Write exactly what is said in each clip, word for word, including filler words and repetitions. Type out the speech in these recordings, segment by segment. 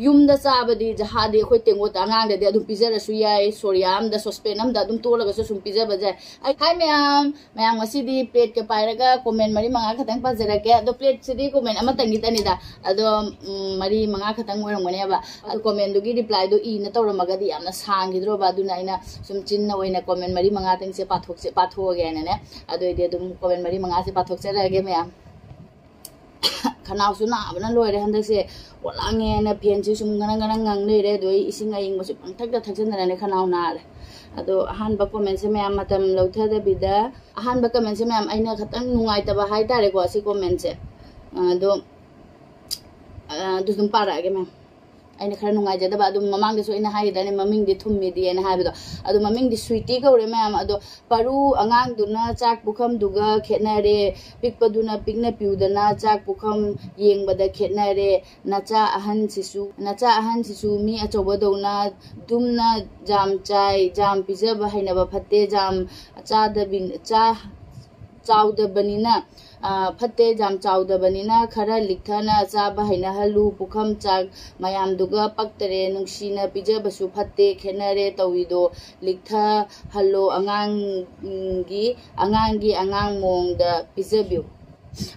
ꯌꯨꯝꯗ ꯆꯥꯕꯗꯤ ꯖꯍꯥꯗꯤ ꯑꯩꯈꯣꯏ ꯇꯦꯡꯀꯣꯠꯇ ꯑꯉꯥꯡꯗꯗꯤ ꯑꯗꯨꯝ ꯄꯤꯖꯔꯁꯨ ꯌꯥꯏ, ꯁꯣꯔꯤꯌꯥ ꯑꯃꯗ, ꯁꯣꯁꯄꯦꯟ ꯑꯃꯗ ꯑꯗꯨꯝ ꯇꯣꯠꯂꯒꯁꯨ ꯁꯨꯝ ꯄꯤꯖꯕ ꯌꯥꯏ꯫ ꯑꯩ, ꯍꯥꯏ ꯃꯌꯥꯝ, ꯃꯌꯥꯝ ꯉꯁꯤꯗꯤ ꯄ꯭ꯂꯦꯠꯀ ꯄꯥꯏꯔꯒ ꯀꯣꯃꯦꯟ ꯃꯔꯤ ꯃꯉꯥ ꯈꯛꯇꯪ ꯄꯥꯖꯔꯛꯀꯦ꯫ ꯑꯗꯣ ꯄ꯭ꯂꯦꯠꯁꯤꯗꯤ ꯀꯣꯃꯦꯟ ꯑꯃꯇꯪꯒꯤꯇꯅꯤꯗ, ꯑꯗꯣ ꯎꯝ, ꯃꯔꯤ ꯃꯉꯥ ꯈꯛꯇꯪ ꯑꯣꯏꯔꯝꯒꯅꯦꯕ꯫ ꯑꯗꯣ ꯀꯣꯃꯦꯟꯗꯨꯒꯤ ꯔꯤꯄ꯭ꯂꯥꯏꯗꯣ ꯏꯅ ꯇꯧꯔꯝꯃꯒꯗꯤ ꯌꯥꯝꯅ ꯁꯥꯡꯈꯤꯗ꯭ꯔꯣꯕ, ꯑꯗꯨꯅ ꯑꯩꯅ ꯁꯨꯝ ꯆꯤꯟꯅ ꯑꯣꯏꯅ ꯀꯣꯃꯦꯟ ꯃꯔꯤ ꯃꯉꯥꯇꯪꯁꯦ ꯄꯥꯊꯣꯛꯁꯦ, ꯄꯥꯊꯣꯛꯑꯒꯦ ꯍꯥꯏꯅꯅꯦ꯫ ꯑꯗꯨꯑꯣꯏꯗꯤ ꯑꯗꯨꯝ ꯀꯣꯃꯦꯟ ꯃꯔꯤ ꯃꯉꯥꯁꯦ ꯄꯥꯊꯣꯛꯆꯔꯛꯑꯒꯦ ꯃꯌꯥꯝ꯫ ꯈꯅꯥꯎꯁꯨ ꯅꯥꯕꯅ ꯂꯣꯏꯔꯦ ꯍꯟꯗꯛꯁꯦ꯫ ꯋꯥꯂꯥꯡꯉꯦꯅ ꯐꯦꯟꯁꯤ ꯁꯨꯝ ꯉꯔꯪ ꯉꯔꯪ ꯉꯪ ꯂꯩꯔꯦ꯫ ꯑꯗꯣ ꯑꯩ ꯏꯁꯤꯡ ꯑꯏꯪꯕꯁꯨ ꯄꯪꯊꯛꯇ ꯊꯛꯆꯟꯗꯅꯅꯦ ꯈꯅꯥꯎ ꯅꯥꯔꯦ꯫ ꯑꯗꯣ ꯑꯍꯥꯟꯕ ꯀꯣꯃꯦꯟꯁꯦ ꯃꯌꯥꯝ ꯃꯇꯝ ꯂꯧꯊꯗꯕꯤꯗ, ꯑꯍꯥꯟꯕ ꯀꯃꯦꯟꯁꯦ ꯃꯌꯥꯝ ꯑꯩꯅ ꯈꯤꯇꯪ ꯅꯨꯡꯉꯥꯏꯇꯕ ꯍꯥꯏꯇꯥꯔꯦꯀꯣ, ꯑꯁꯤ ꯀꯣꯃꯦꯟꯁꯦ꯫ ꯑꯗꯣ, ꯑ, ꯑꯗꯨ ꯑꯗꯨꯝ ꯄꯥꯔꯛꯑꯒꯦ ꯃꯌꯥꯝ꯫ ꯑꯩꯅ ꯈꯔ ꯅꯨꯡꯉꯥꯏꯖꯗꯕ, ꯑꯗꯨꯝ ꯃꯃꯥꯡꯗꯁꯨ ꯑꯩꯅ ꯍꯥꯏꯈꯤꯗꯥꯏꯅꯦ, ꯃꯃꯤꯡꯗꯤ ꯊꯨꯝꯃꯤꯗꯤꯅ ꯍꯥꯏꯕꯗꯣ꯫ ꯑꯗꯣ ꯃꯃꯤꯡꯗꯤ ꯁ꯭ꯋꯤꯇꯤ ꯀꯧꯔꯦ ꯃꯌꯥꯝ꯫ ꯑꯗꯣ ꯄꯔꯨ ꯑꯉꯥꯡꯗꯨꯅ ꯆꯥꯛ ꯄꯨꯈꯝꯗꯨꯒ ꯈꯦꯠꯅꯔꯦ, ꯄꯤꯛꯄꯗꯨꯅ ꯄꯤꯛꯅ ꯄꯤꯎꯗꯅ ꯆꯥꯛ ꯄꯨꯈꯝ ꯌꯦꯡꯕꯗ ꯈꯦꯠꯅꯔꯦ꯫ ꯅꯆꯥ ꯑꯍꯟꯁꯤꯁꯨ, ꯅꯆꯥ ꯑꯍꯟꯁꯤꯁꯨ ꯃꯤ ꯑꯆꯧꯕꯗꯧꯅ ꯗꯨꯝꯅ ꯖꯥꯝ ꯆꯥꯏ, ꯖꯥꯝ ꯄꯤꯖꯕ ꯍꯩꯅꯕ ꯐꯠꯇꯦ, ꯖꯥꯝ ꯆꯥꯗꯕꯤ-, ꯆꯥ-, ꯆꯥꯎꯗꯕꯅꯤꯅ, ꯑ, ꯐꯠꯇꯦ, ꯖꯥꯝ ꯆꯥꯎꯗꯕꯅꯤꯅ ꯈꯔ ꯂꯤꯛꯊꯅ ꯆꯥꯕ ꯍꯩꯅꯍꯜꯂꯨ꯫ ꯄꯨꯈꯝ ꯆꯥꯛ ꯃꯌꯥꯝꯗꯨꯒ ꯄꯛꯇꯔꯦ, ꯅꯨꯡꯁꯤꯅ ꯄꯤꯖꯕꯁꯨ ꯐꯠꯇꯦ, ꯈꯦꯠꯅꯔꯦ ꯇꯧꯏꯗꯣ꯫ ꯂꯤꯛꯊꯍꯜꯂꯣ, ꯑꯉꯥꯡꯒꯤ, ꯑꯉꯥꯡꯒꯤ ꯑꯉꯥꯡ ꯃꯑꯣꯡꯗ ꯄꯤꯖꯕꯤꯌꯨ꯫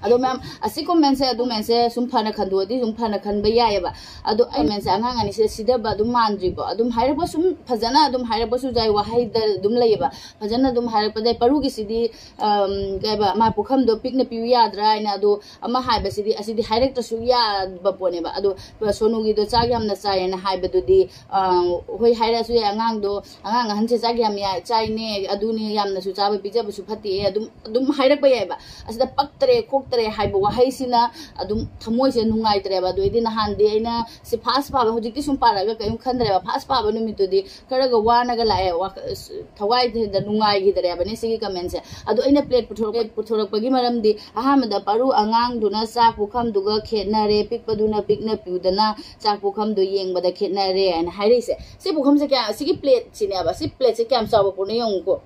ꯑꯗꯣ ꯃꯌꯥꯝ, ꯑꯁꯤ ꯀꯣꯃꯦꯟꯁꯦ, ꯑꯗꯨ ꯃꯦꯟꯁꯦ ꯁꯨꯝ ꯐꯅ ꯈꯟꯗꯣꯛꯑꯗꯤ ꯁꯨꯝ ꯐꯅ ꯈꯟꯕ ꯌꯥꯏꯑꯕ꯫ ꯑꯗꯣ ꯑꯩ ꯃꯦꯟꯁꯦ ꯑꯉꯥꯡ ꯑꯅꯤꯁꯦ ꯁꯤꯗꯕ ꯑꯗꯨꯝ ꯃꯥꯟꯗ꯭ꯔꯤꯀꯣ? ꯑꯗꯨꯝ ꯍꯥꯏꯔꯛꯄ, ꯁꯨꯝ ꯐꯖꯅ ꯑꯗꯨꯝ ꯍꯥꯏꯔꯛꯄꯁꯨ ꯌꯥꯏ, ꯋꯥꯍꯩꯗ ꯑꯗꯨꯝ ꯂꯩꯌꯦꯕ꯫ ꯐꯖꯅ ꯑꯗꯨꯝ ꯍꯥꯏꯔꯛꯄꯗ ꯄꯔꯨꯒꯤꯁꯤꯗꯤ, ꯑꯝ, ꯀꯩ ꯍꯥꯏꯕ, ꯃꯥ ꯄꯨꯈꯝꯗꯣ ꯄꯤꯛꯅ ꯄꯤꯌꯨ ꯌꯥꯗ꯭ꯔꯥ ꯍꯥꯏꯅ, ꯑꯗꯣ ꯑꯃ ꯍꯥꯏꯕꯁꯤꯗꯤ, ꯑꯁꯤꯗꯤ ꯍꯥꯏꯔꯛꯇ꯭ꯔꯁꯨ ꯌꯥꯕ ꯄꯣꯠꯅꯦꯕ꯫ ꯑꯗꯣ ꯁꯣꯅꯨꯒꯤꯗꯣ ꯆꯥꯛ ꯌꯥꯝꯅ ꯆꯥꯏꯌꯦꯅ ꯍꯥꯏꯕꯗꯨꯗꯤ, ꯑ, ꯍꯣꯏ, ꯍꯥꯏꯔꯛꯑꯁꯨ ꯌꯥꯏ, ꯑꯉꯥꯡꯗꯣ, ꯑꯉꯥꯡ ꯑꯍꯟꯁꯦ ꯆꯥꯛ ꯌꯥꯝ ꯌꯥ-, ꯆꯥꯏꯅꯦ, ꯑꯗꯨꯅꯦ, ꯌꯥꯝꯅꯁꯨ ꯆꯥꯕ ꯄꯤꯖꯕꯁꯨ ꯐꯠꯇꯦ, ꯑꯗꯨꯝ, ꯑꯗꯨꯝ ꯍꯥꯏꯔꯛꯄ ꯌꯥꯏꯑꯕ꯫ ꯑꯁꯤꯗ ꯄꯛꯇ꯭ꯔꯦ ꯈꯣꯛꯇ꯭ꯔꯦ ꯍꯥꯏꯕ ꯋꯥꯍꯩꯁꯤꯅ ꯑꯗꯨꯝ ꯊꯃꯣꯏꯁꯦ ꯅꯨꯡꯉꯥꯏꯇ꯭ꯔꯦꯕ꯫ ꯑꯗꯨ ꯑꯩꯗꯤ ꯅꯍꯥꯟꯗꯤ ꯑꯩꯅ ꯁꯤ ꯐꯥꯔꯁ ꯄꯥꯕ, ꯍꯧꯖꯤꯛꯇꯤ ꯁꯨꯝ ꯄꯥꯔꯛꯑꯒ ꯀꯔꯤꯝ ꯈꯟꯗ꯭ꯔꯦꯕ꯫ ꯐꯥꯔꯁ ꯄꯥꯕ ꯅꯨꯃꯤꯠꯇꯨꯗꯤ ꯈꯔꯒ ꯋꯥꯅꯒ ꯂꯥꯛꯑꯦ, ꯋꯥꯈ-, ꯑꯁ, ꯊꯋꯥꯏꯗ ꯅꯨꯡꯉꯥꯏꯈꯤꯗ꯭ꯔꯦꯕꯅꯦ ꯁꯤꯒꯤ ꯀꯃꯦꯟꯁꯦ꯫ ꯑꯗꯣ ꯑꯩꯅ ꯄ꯭ꯂꯦꯠ ꯄꯨꯊꯣꯔꯛꯄ, ꯄꯨꯊꯣꯔꯛꯄꯒꯤ ꯃꯔꯝꯗꯤ, ꯑꯍꯥꯟꯕꯗ ꯄꯔꯨ ꯑꯉꯥꯡꯗꯨꯅ ꯆꯥꯛ ꯄꯨꯈꯝꯗꯨꯒ ꯈꯦꯠꯅꯔꯦ, ꯄꯤꯛꯄꯗꯨꯅ ꯄꯤꯛꯅ ꯄꯤꯎꯗꯅ ꯆꯥꯛ ꯄꯨꯈꯝꯗꯨ ꯌꯦꯡꯕꯗ ꯈꯦꯠꯅꯔꯦ ꯍꯥꯏꯅ ꯍꯥꯏꯔꯛꯏꯁꯦ꯫ ꯁꯤ ꯄꯨꯈꯝꯁꯦ ꯀꯌꯥ, ꯁꯤꯒꯤ ꯄ꯭ꯂꯦꯠꯁꯤꯅꯦꯕ, ꯁꯤ ꯄ꯭ꯂꯦꯠꯁꯦ ꯀꯌꯥꯝ ꯆꯥꯎꯕ ꯄꯣꯠꯅꯣ ꯌꯦꯡꯉꯨꯀꯣ꯫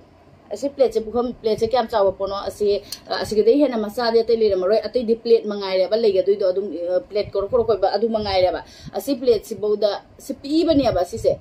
ꯑꯁꯤ ꯄ꯭ꯂꯦꯠꯁꯦ, ꯄꯨꯈꯝ ꯄ꯭ꯂꯦꯠꯁꯦ ꯀꯌꯥꯝ ꯆꯥꯎꯕ ꯄꯣꯠꯅꯣ? ꯑꯁꯤ, ꯑ, ꯑꯁꯤꯒꯗꯩ ꯍꯦꯟꯅ ꯃꯆꯥꯗꯤ ꯑꯇꯩ ꯂꯩꯔꯝꯃꯔꯣꯏ꯫ ꯑꯇꯩꯗꯤ ꯄ꯭ꯂꯦꯠ ꯃꯉꯥꯏꯔꯦꯕ ꯂꯩꯒꯗꯣꯏꯗꯣ, ꯑꯗꯨꯝ, ꯑ, ꯄ꯭ꯂꯦꯠ ꯀꯣꯔ ꯀꯣꯔ ꯀꯣꯏꯕ ꯑꯗꯨ ꯃꯉꯥꯏꯔꯦꯕ꯫ ꯑꯁꯤ ꯄ꯭ꯂꯦꯠꯁꯤꯐꯧꯗ ꯁꯤ ꯄꯤꯛꯏꯕꯅꯦꯕ ꯁꯤꯁꯦ꯫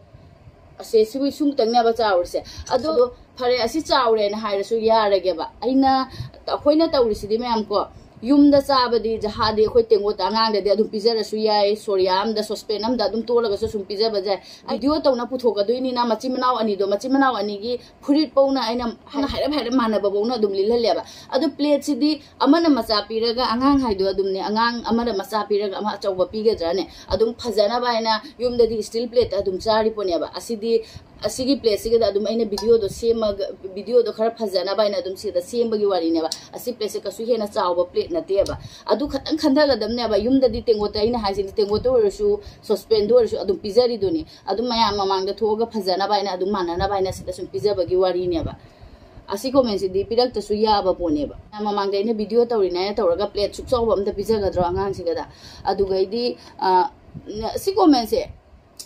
ꯑꯁꯦ ꯁꯤꯒꯤ ꯁꯨꯝꯇꯪꯅꯦꯕ ꯆꯥꯎꯔꯤꯁꯦ꯫ ꯑꯗꯣ ꯐꯔꯦ, ꯑꯁꯤ ꯆꯥꯎꯔꯦꯅ ꯍꯥꯏꯔꯁꯨ ꯌꯥꯔꯒꯦꯕ꯫ ꯑꯩꯅ, ꯑꯩꯈꯣꯏꯅ ꯇꯧꯔꯤꯁꯤꯗꯤ ꯃꯌꯥꯝ ꯀꯣ, ꯌꯨꯝꯗ ꯆꯥꯕꯗꯤ ꯖꯍꯥꯗꯤ ꯑꯩꯈꯣꯏ ꯇꯦꯡꯀꯣꯠꯇ ꯑꯉꯥꯡꯗꯗꯤ ꯑꯗꯨꯝ ꯄꯤꯖꯔꯁꯨ ꯌꯥꯏ, ꯁꯣꯔꯤꯌꯥ ꯑꯃꯗ, ꯁꯣꯁꯄꯦꯟ ꯑꯃꯗ ꯑꯗꯨꯝ ꯇꯣꯠꯂꯒꯁꯨ ꯁꯨꯝ ꯄꯤꯖꯕ ꯌꯥꯏ꯫ ꯚꯤꯗꯤꯑꯣ ꯇꯧꯅ ꯄꯨꯊꯣꯛꯀꯗꯣꯏꯅꯤꯅ ꯃꯆꯤꯟ ꯃꯅꯥꯎ ꯑꯅꯤꯗꯣ, ꯃꯆꯤꯟ ꯃꯅꯥꯎ ꯑꯅꯤꯒꯤ ꯐꯨꯔꯤꯠ ꯐꯧꯅ ꯑꯩꯅ ꯍꯥꯏꯔꯞ ꯍꯥꯏꯔꯞ ꯃꯥꯟꯅꯕ ꯐꯧꯅ ꯑꯗꯨꯝ ꯂꯤꯠꯍꯜꯂꯦꯕ꯫ ꯑꯗꯣ ꯄ꯭ꯂꯦꯠꯁꯤꯗꯤ ꯑꯃꯅ ꯃꯆꯥ ꯄꯤꯔꯒ, ꯑꯉꯥꯡ ꯍꯥꯏꯗꯣ ꯑꯗꯨꯝꯅꯦ, ꯑꯉꯥꯡ ꯑꯃꯅ ꯃꯆꯥ ꯄꯤꯔꯒ ꯑꯃ ꯑꯆꯧꯕ ꯄꯤꯒꯗ꯭ꯔꯥꯅꯦ? ꯑꯗꯨꯝ ꯐꯖꯅꯕ ꯍꯥꯏꯅ ꯌꯨꯝꯗꯗꯤ ꯁ꯭ꯇꯤꯜ ꯄ꯭ꯂꯦꯠꯇ ꯑꯗꯨꯝ ꯆꯥꯔꯤ ꯄꯣꯠꯅꯦꯕ꯫ ꯑꯁꯤꯗꯤ, ꯑꯁꯤꯒꯤ ꯄ꯭ꯂꯦꯠꯁꯤꯒꯗ ꯑꯗꯨꯝ ꯑꯩꯅ ꯚꯤꯗꯤꯑꯣꯗꯣ ꯁꯦꯝꯃꯒ, ꯚꯤꯗꯤꯑꯣꯗꯣ ꯈꯔ ꯐꯖꯅꯕ ꯍꯥꯏꯅ ꯑꯗꯨꯝ ꯁꯤꯗ ꯁꯦꯝꯕꯒꯤ ꯋꯥꯔꯤꯅꯦꯕ꯫ ꯑꯁꯤ ꯄ꯭ꯂꯦꯠꯁꯦ ꯀꯩꯁꯨ ꯍꯦꯟꯅ ꯆꯥꯎꯕ ꯄ꯭ꯂꯦꯠ ꯅꯠꯇꯦꯕ꯫ ꯑꯗꯨ ꯈꯇꯪ ꯈꯟꯊꯒꯗꯕꯅꯦꯕ꯫ ꯌꯨꯝꯗꯗꯤ ꯇꯦꯡꯀꯣꯠꯇ, ꯑꯩꯅ ꯍꯥꯏꯁꯤꯅꯤ, ꯇꯦꯡꯀꯣꯠꯇ ꯑꯣꯏꯔꯁꯨ, ꯁꯣꯁꯄꯦꯟꯗ ꯑꯣꯏꯔꯁꯨ ꯑꯗꯨꯝ ꯄꯤꯖꯔꯤꯗꯨꯅꯤ꯫ ꯑꯗꯨꯝ ꯃꯌꯥꯝ ꯃꯃꯥꯡꯗ ꯊꯣꯛꯑꯒ ꯐꯖꯅꯕ ꯍꯥꯏꯅ, ꯑꯗꯨꯝ ꯃꯥꯟꯅꯅꯕ ꯍꯥꯏꯅ ꯁꯤꯗ ꯁꯨꯝ ꯄꯤꯖꯕꯒꯤ ꯋꯥꯔꯤꯅꯦꯕ꯫ ꯑꯁꯤ ꯀꯣꯃꯦꯟꯁꯤꯗꯤ ꯄꯤꯔꯛꯇꯁꯨ ꯌꯥꯕ ꯄꯣꯠꯅꯦꯕ꯫ ꯃꯃꯥꯡꯗ ꯑꯩꯅ ꯚꯤꯗꯤꯑꯣ ꯇꯧꯔꯤꯅꯦ ꯍꯥꯏꯅ ꯇꯧꯔꯒ ꯄ꯭ꯂꯦꯠ ꯁꯨꯛ ꯆꯥꯎꯕ ꯑꯝꯇ ꯄꯤꯖꯒꯗ꯭ꯔꯣ ꯑꯉꯥꯡꯁꯤꯒꯗ? ꯑꯗꯨꯒꯩꯗꯤ, ꯑ, ꯁꯤ ꯀꯣꯃꯦꯟꯁꯦ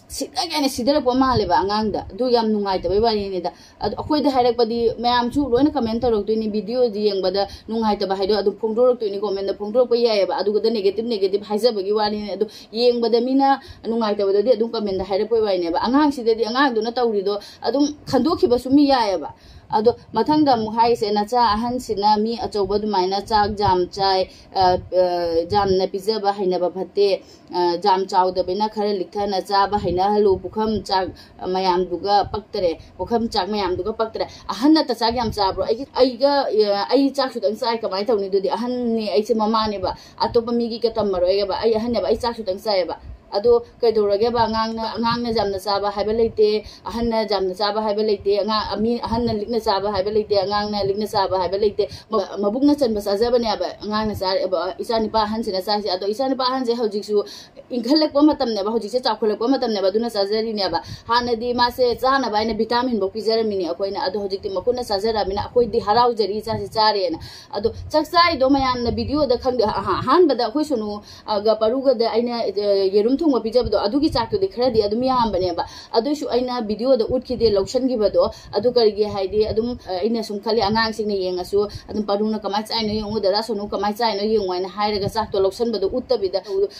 ꯁꯤꯗ ꯀꯥꯏꯅ ꯁꯤꯗꯔꯛꯄ ꯃꯥꯜꯂꯦꯕ ꯑꯉꯥꯡꯗ꯫ ꯑꯗꯨ ꯌꯥꯝ ꯅꯨꯡꯉꯥꯏꯇꯕꯩ ꯋꯥꯔꯤꯅꯤꯗ꯫ ꯑꯗꯣ ꯑꯩꯈꯣꯏꯗ ꯍꯥꯏꯔꯛꯄꯗꯤ ꯃꯌꯥꯝꯁꯨ ꯂꯣꯏꯅ ꯀꯃꯦꯟ ꯇꯧꯔꯛꯇꯣꯏꯅꯤ, ꯚꯤꯗꯤꯑꯣꯗꯤ ꯌꯦꯡꯕꯗ ꯅꯨꯡꯉꯥꯏꯇꯕ ꯍꯥꯏꯗꯣ ꯑꯗꯨꯝ ꯐꯣꯡꯗꯣꯔꯛꯇꯣꯏꯅꯤ, ꯀꯣꯃꯦꯟꯗ ꯐꯣꯡꯗꯣꯔꯛꯄ ꯌꯥꯏꯑꯕ꯫ ꯑꯗꯨꯒꯗ ꯅꯦꯒꯦꯇꯤꯚ ꯅꯦꯒꯦꯇꯤꯚ ꯍꯥꯏꯖꯕꯒꯤ ꯋꯥꯅꯤꯅꯦ꯫ ꯑꯗꯣ ꯌꯦꯡꯕꯗꯗꯤ ꯑꯗꯨꯝ ꯀꯃꯦꯟꯗ ꯍꯥꯏꯔꯛꯄꯩ ꯋꯥꯔꯤꯅꯦꯕ꯫ ꯑꯉꯥꯡꯁꯤꯗꯗꯤ ꯑꯉꯥꯡꯗꯨꯅ ꯇꯧꯔꯤꯗꯣ ꯑꯗꯨꯝ ꯈꯟꯗꯣꯛꯈꯤꯕꯁꯨ ꯃꯤ ꯌꯥꯏꯑꯕ꯫ ꯑꯗꯣ ꯃꯊꯪꯗ ꯑꯃꯨꯛ ꯍꯥꯏꯔꯤꯁꯦ, ꯅꯆꯥ ꯑꯍꯟꯁꯤꯅ ꯃꯤ ꯑꯆꯧꯕ ꯑꯗꯨꯃꯥꯏꯅ ꯆꯥꯛ ꯖꯥꯝ ꯆꯥꯏ, ꯑ, ꯑ, ꯖꯥꯝꯅ ꯄꯤꯖꯕ ꯍꯩꯅꯕ ꯐꯠꯇꯦ, ꯑ, ꯖꯥꯝ ꯆꯥꯎꯗꯕꯅ ꯈꯔ ꯂꯤꯛꯊꯅ ꯆꯥꯕ ꯍꯩꯅꯍꯜꯂꯨ, ꯄꯨꯈꯝ ꯆꯥꯛ ꯃꯌꯥꯝꯗꯨꯒ ꯄꯛꯇꯔꯦ, ꯄꯨꯈꯝ ꯆꯥꯛ ꯃꯌꯥꯝꯗꯨꯒ ꯄꯛꯇꯔꯦ꯫ ꯑꯍꯟꯅ ꯇ ꯆꯥꯛ ꯌꯥꯝ ꯆꯥꯕ꯭ꯔꯣ? ꯑꯩꯒꯤ, ꯑꯩꯒ, ꯑ, ꯑꯩ ꯆꯥꯛ ꯈꯤꯇꯪ ꯆꯥꯏ, ꯀꯃꯥꯏꯅ ꯇꯧꯅꯤ? ꯑꯗꯨꯗꯤ ꯑꯍꯟꯅꯤ, ꯑꯩꯁꯦ ꯃꯃꯥꯅꯦꯕ, ꯑꯇꯣꯞꯄ ꯃꯤꯒꯤ ꯀ ꯇꯝꯃꯔꯣꯏꯒꯦꯕ꯫ ꯑꯩ ꯑꯍꯟꯅꯦꯕ, ꯑꯩ ꯆꯥꯛ ꯈꯤꯇꯪ ꯆꯥꯏꯌꯦꯕ꯫ ꯑꯗꯣ ꯀꯩꯗꯧꯔꯒꯦꯕ? ꯑꯉꯥꯡꯅ, ꯑꯉꯥꯡꯅ ꯌꯥꯝꯅ ꯆꯥꯕ ꯍꯥꯏꯕ ꯂꯩꯇꯦ, ꯑꯍꯟꯅ ꯌꯥꯝꯅ ꯆꯥꯕ ꯍꯥꯏꯕ ꯂꯩꯇꯦ, ꯑꯉꯥꯡ, ꯃꯤ ꯑꯍꯟꯅ ꯂꯤꯛꯅ ꯆꯥꯕ ꯍꯥꯏꯕ ꯂꯩꯇꯦ, ꯑꯉꯥꯡꯅ ꯂꯤꯛꯅ ꯆꯥꯕ ꯍꯥꯏꯕ ꯂꯩꯇꯦ꯫ ꯃ-, ꯃꯕꯨꯛꯅ ꯆꯟꯕ ꯆꯥꯖꯕꯅꯦꯕ ꯑꯉꯥꯡꯅ ꯆꯥꯔꯦꯕ, ꯏꯆꯥ ꯅꯨꯄꯥ ꯑꯍꯟꯁꯤꯅ ꯆꯥꯏꯁꯦ꯫ ꯑꯗꯣ ꯏꯆꯥ ꯅꯨꯄꯥ ꯑꯍꯟꯁꯦ ꯍꯧꯖꯤꯛꯁꯨ ꯏꯟꯈꯠꯂꯛꯄ ꯃꯇꯝꯅꯦꯕ, ꯍꯧꯖꯤꯛꯁꯦ ꯆꯥꯎꯈꯠꯂꯛꯄ ꯃꯇꯝꯅꯦꯕ, ꯑꯗꯨꯅ ꯆꯥꯖꯔꯤꯅꯦꯕ꯫ ꯍꯥꯟꯅꯗꯤ ꯃꯥꯁꯦ ꯆꯥꯅꯕ ꯍꯥꯏꯅ ꯚꯤꯇꯥꯃꯤꯟꯐꯧ ꯄꯤꯖꯔꯝꯃꯤꯅꯦ ꯑꯩꯈꯣꯏꯅ, ꯑꯗꯣ ꯍꯧꯖꯤꯛꯇꯤ ꯃꯈꯨꯠꯅ ꯆꯥꯖꯔꯛꯑꯃꯤꯅ ꯑꯩꯈꯣꯏꯗꯤ ꯍꯔꯥꯎꯖꯔꯤ ꯏꯆꯥꯁꯦ ꯆꯥꯔꯦꯅ꯫ ꯑꯗꯣ ꯆꯥꯛ ꯆꯥꯔꯤꯗꯣ ꯃꯌꯥꯝꯅ ꯚꯤꯗꯤꯑꯣꯗ ꯈꯪꯗꯦ, ꯑꯍ-, ꯑꯍꯥꯟꯕꯗ ꯑꯩꯈꯣꯏ ꯁꯣꯅꯨ, ꯑ, ꯒ ꯄꯔꯨꯒꯗ ꯑꯩꯅ, ꯑ, ꯌꯦꯔꯨꯝ ꯊꯣꯡꯕ ꯄꯤꯖꯕꯗꯣ, ꯑꯗꯨꯒꯤ ꯆꯥꯛꯇꯨꯗꯤ ꯈꯔꯗꯤ ꯑꯗꯨꯝ ꯌꯥꯝꯕꯅꯦꯕ꯫ ꯑꯗꯨꯏꯁꯨ ꯑꯩꯅ ꯚꯤꯗꯤꯑꯣꯗ ꯎꯠꯈꯤꯗꯦ ꯂꯧꯁꯟꯈꯤꯕꯗꯣ꯫ ꯑꯗꯨ ꯀꯔꯤꯒꯤ ꯍꯥꯏꯗꯤ, ꯑꯗꯨꯝ ꯑ, ꯑꯩꯅ ꯁꯨꯝ ꯈꯜꯂꯤ, ꯑꯉꯥꯡꯁꯤꯡꯅ ꯌꯦꯡꯉꯁꯨ ꯑꯗꯨꯝ, "ꯄꯥꯔꯨꯅ ꯀꯃꯥꯏꯅ ꯆꯥꯏꯅꯣ ꯌꯦꯡꯉꯨ, ꯗꯗꯥ ꯁꯣꯅꯨ ꯀꯃꯥꯏꯅ ꯆꯥꯏꯅꯣ ꯌꯦꯡꯉꯨ" ꯍꯥꯏꯅ ꯍꯥꯏꯔꯒ ꯆꯥꯛꯇꯣ ꯂꯧꯁꯟꯕꯗꯣ ꯎꯠꯇꯕꯤꯗ,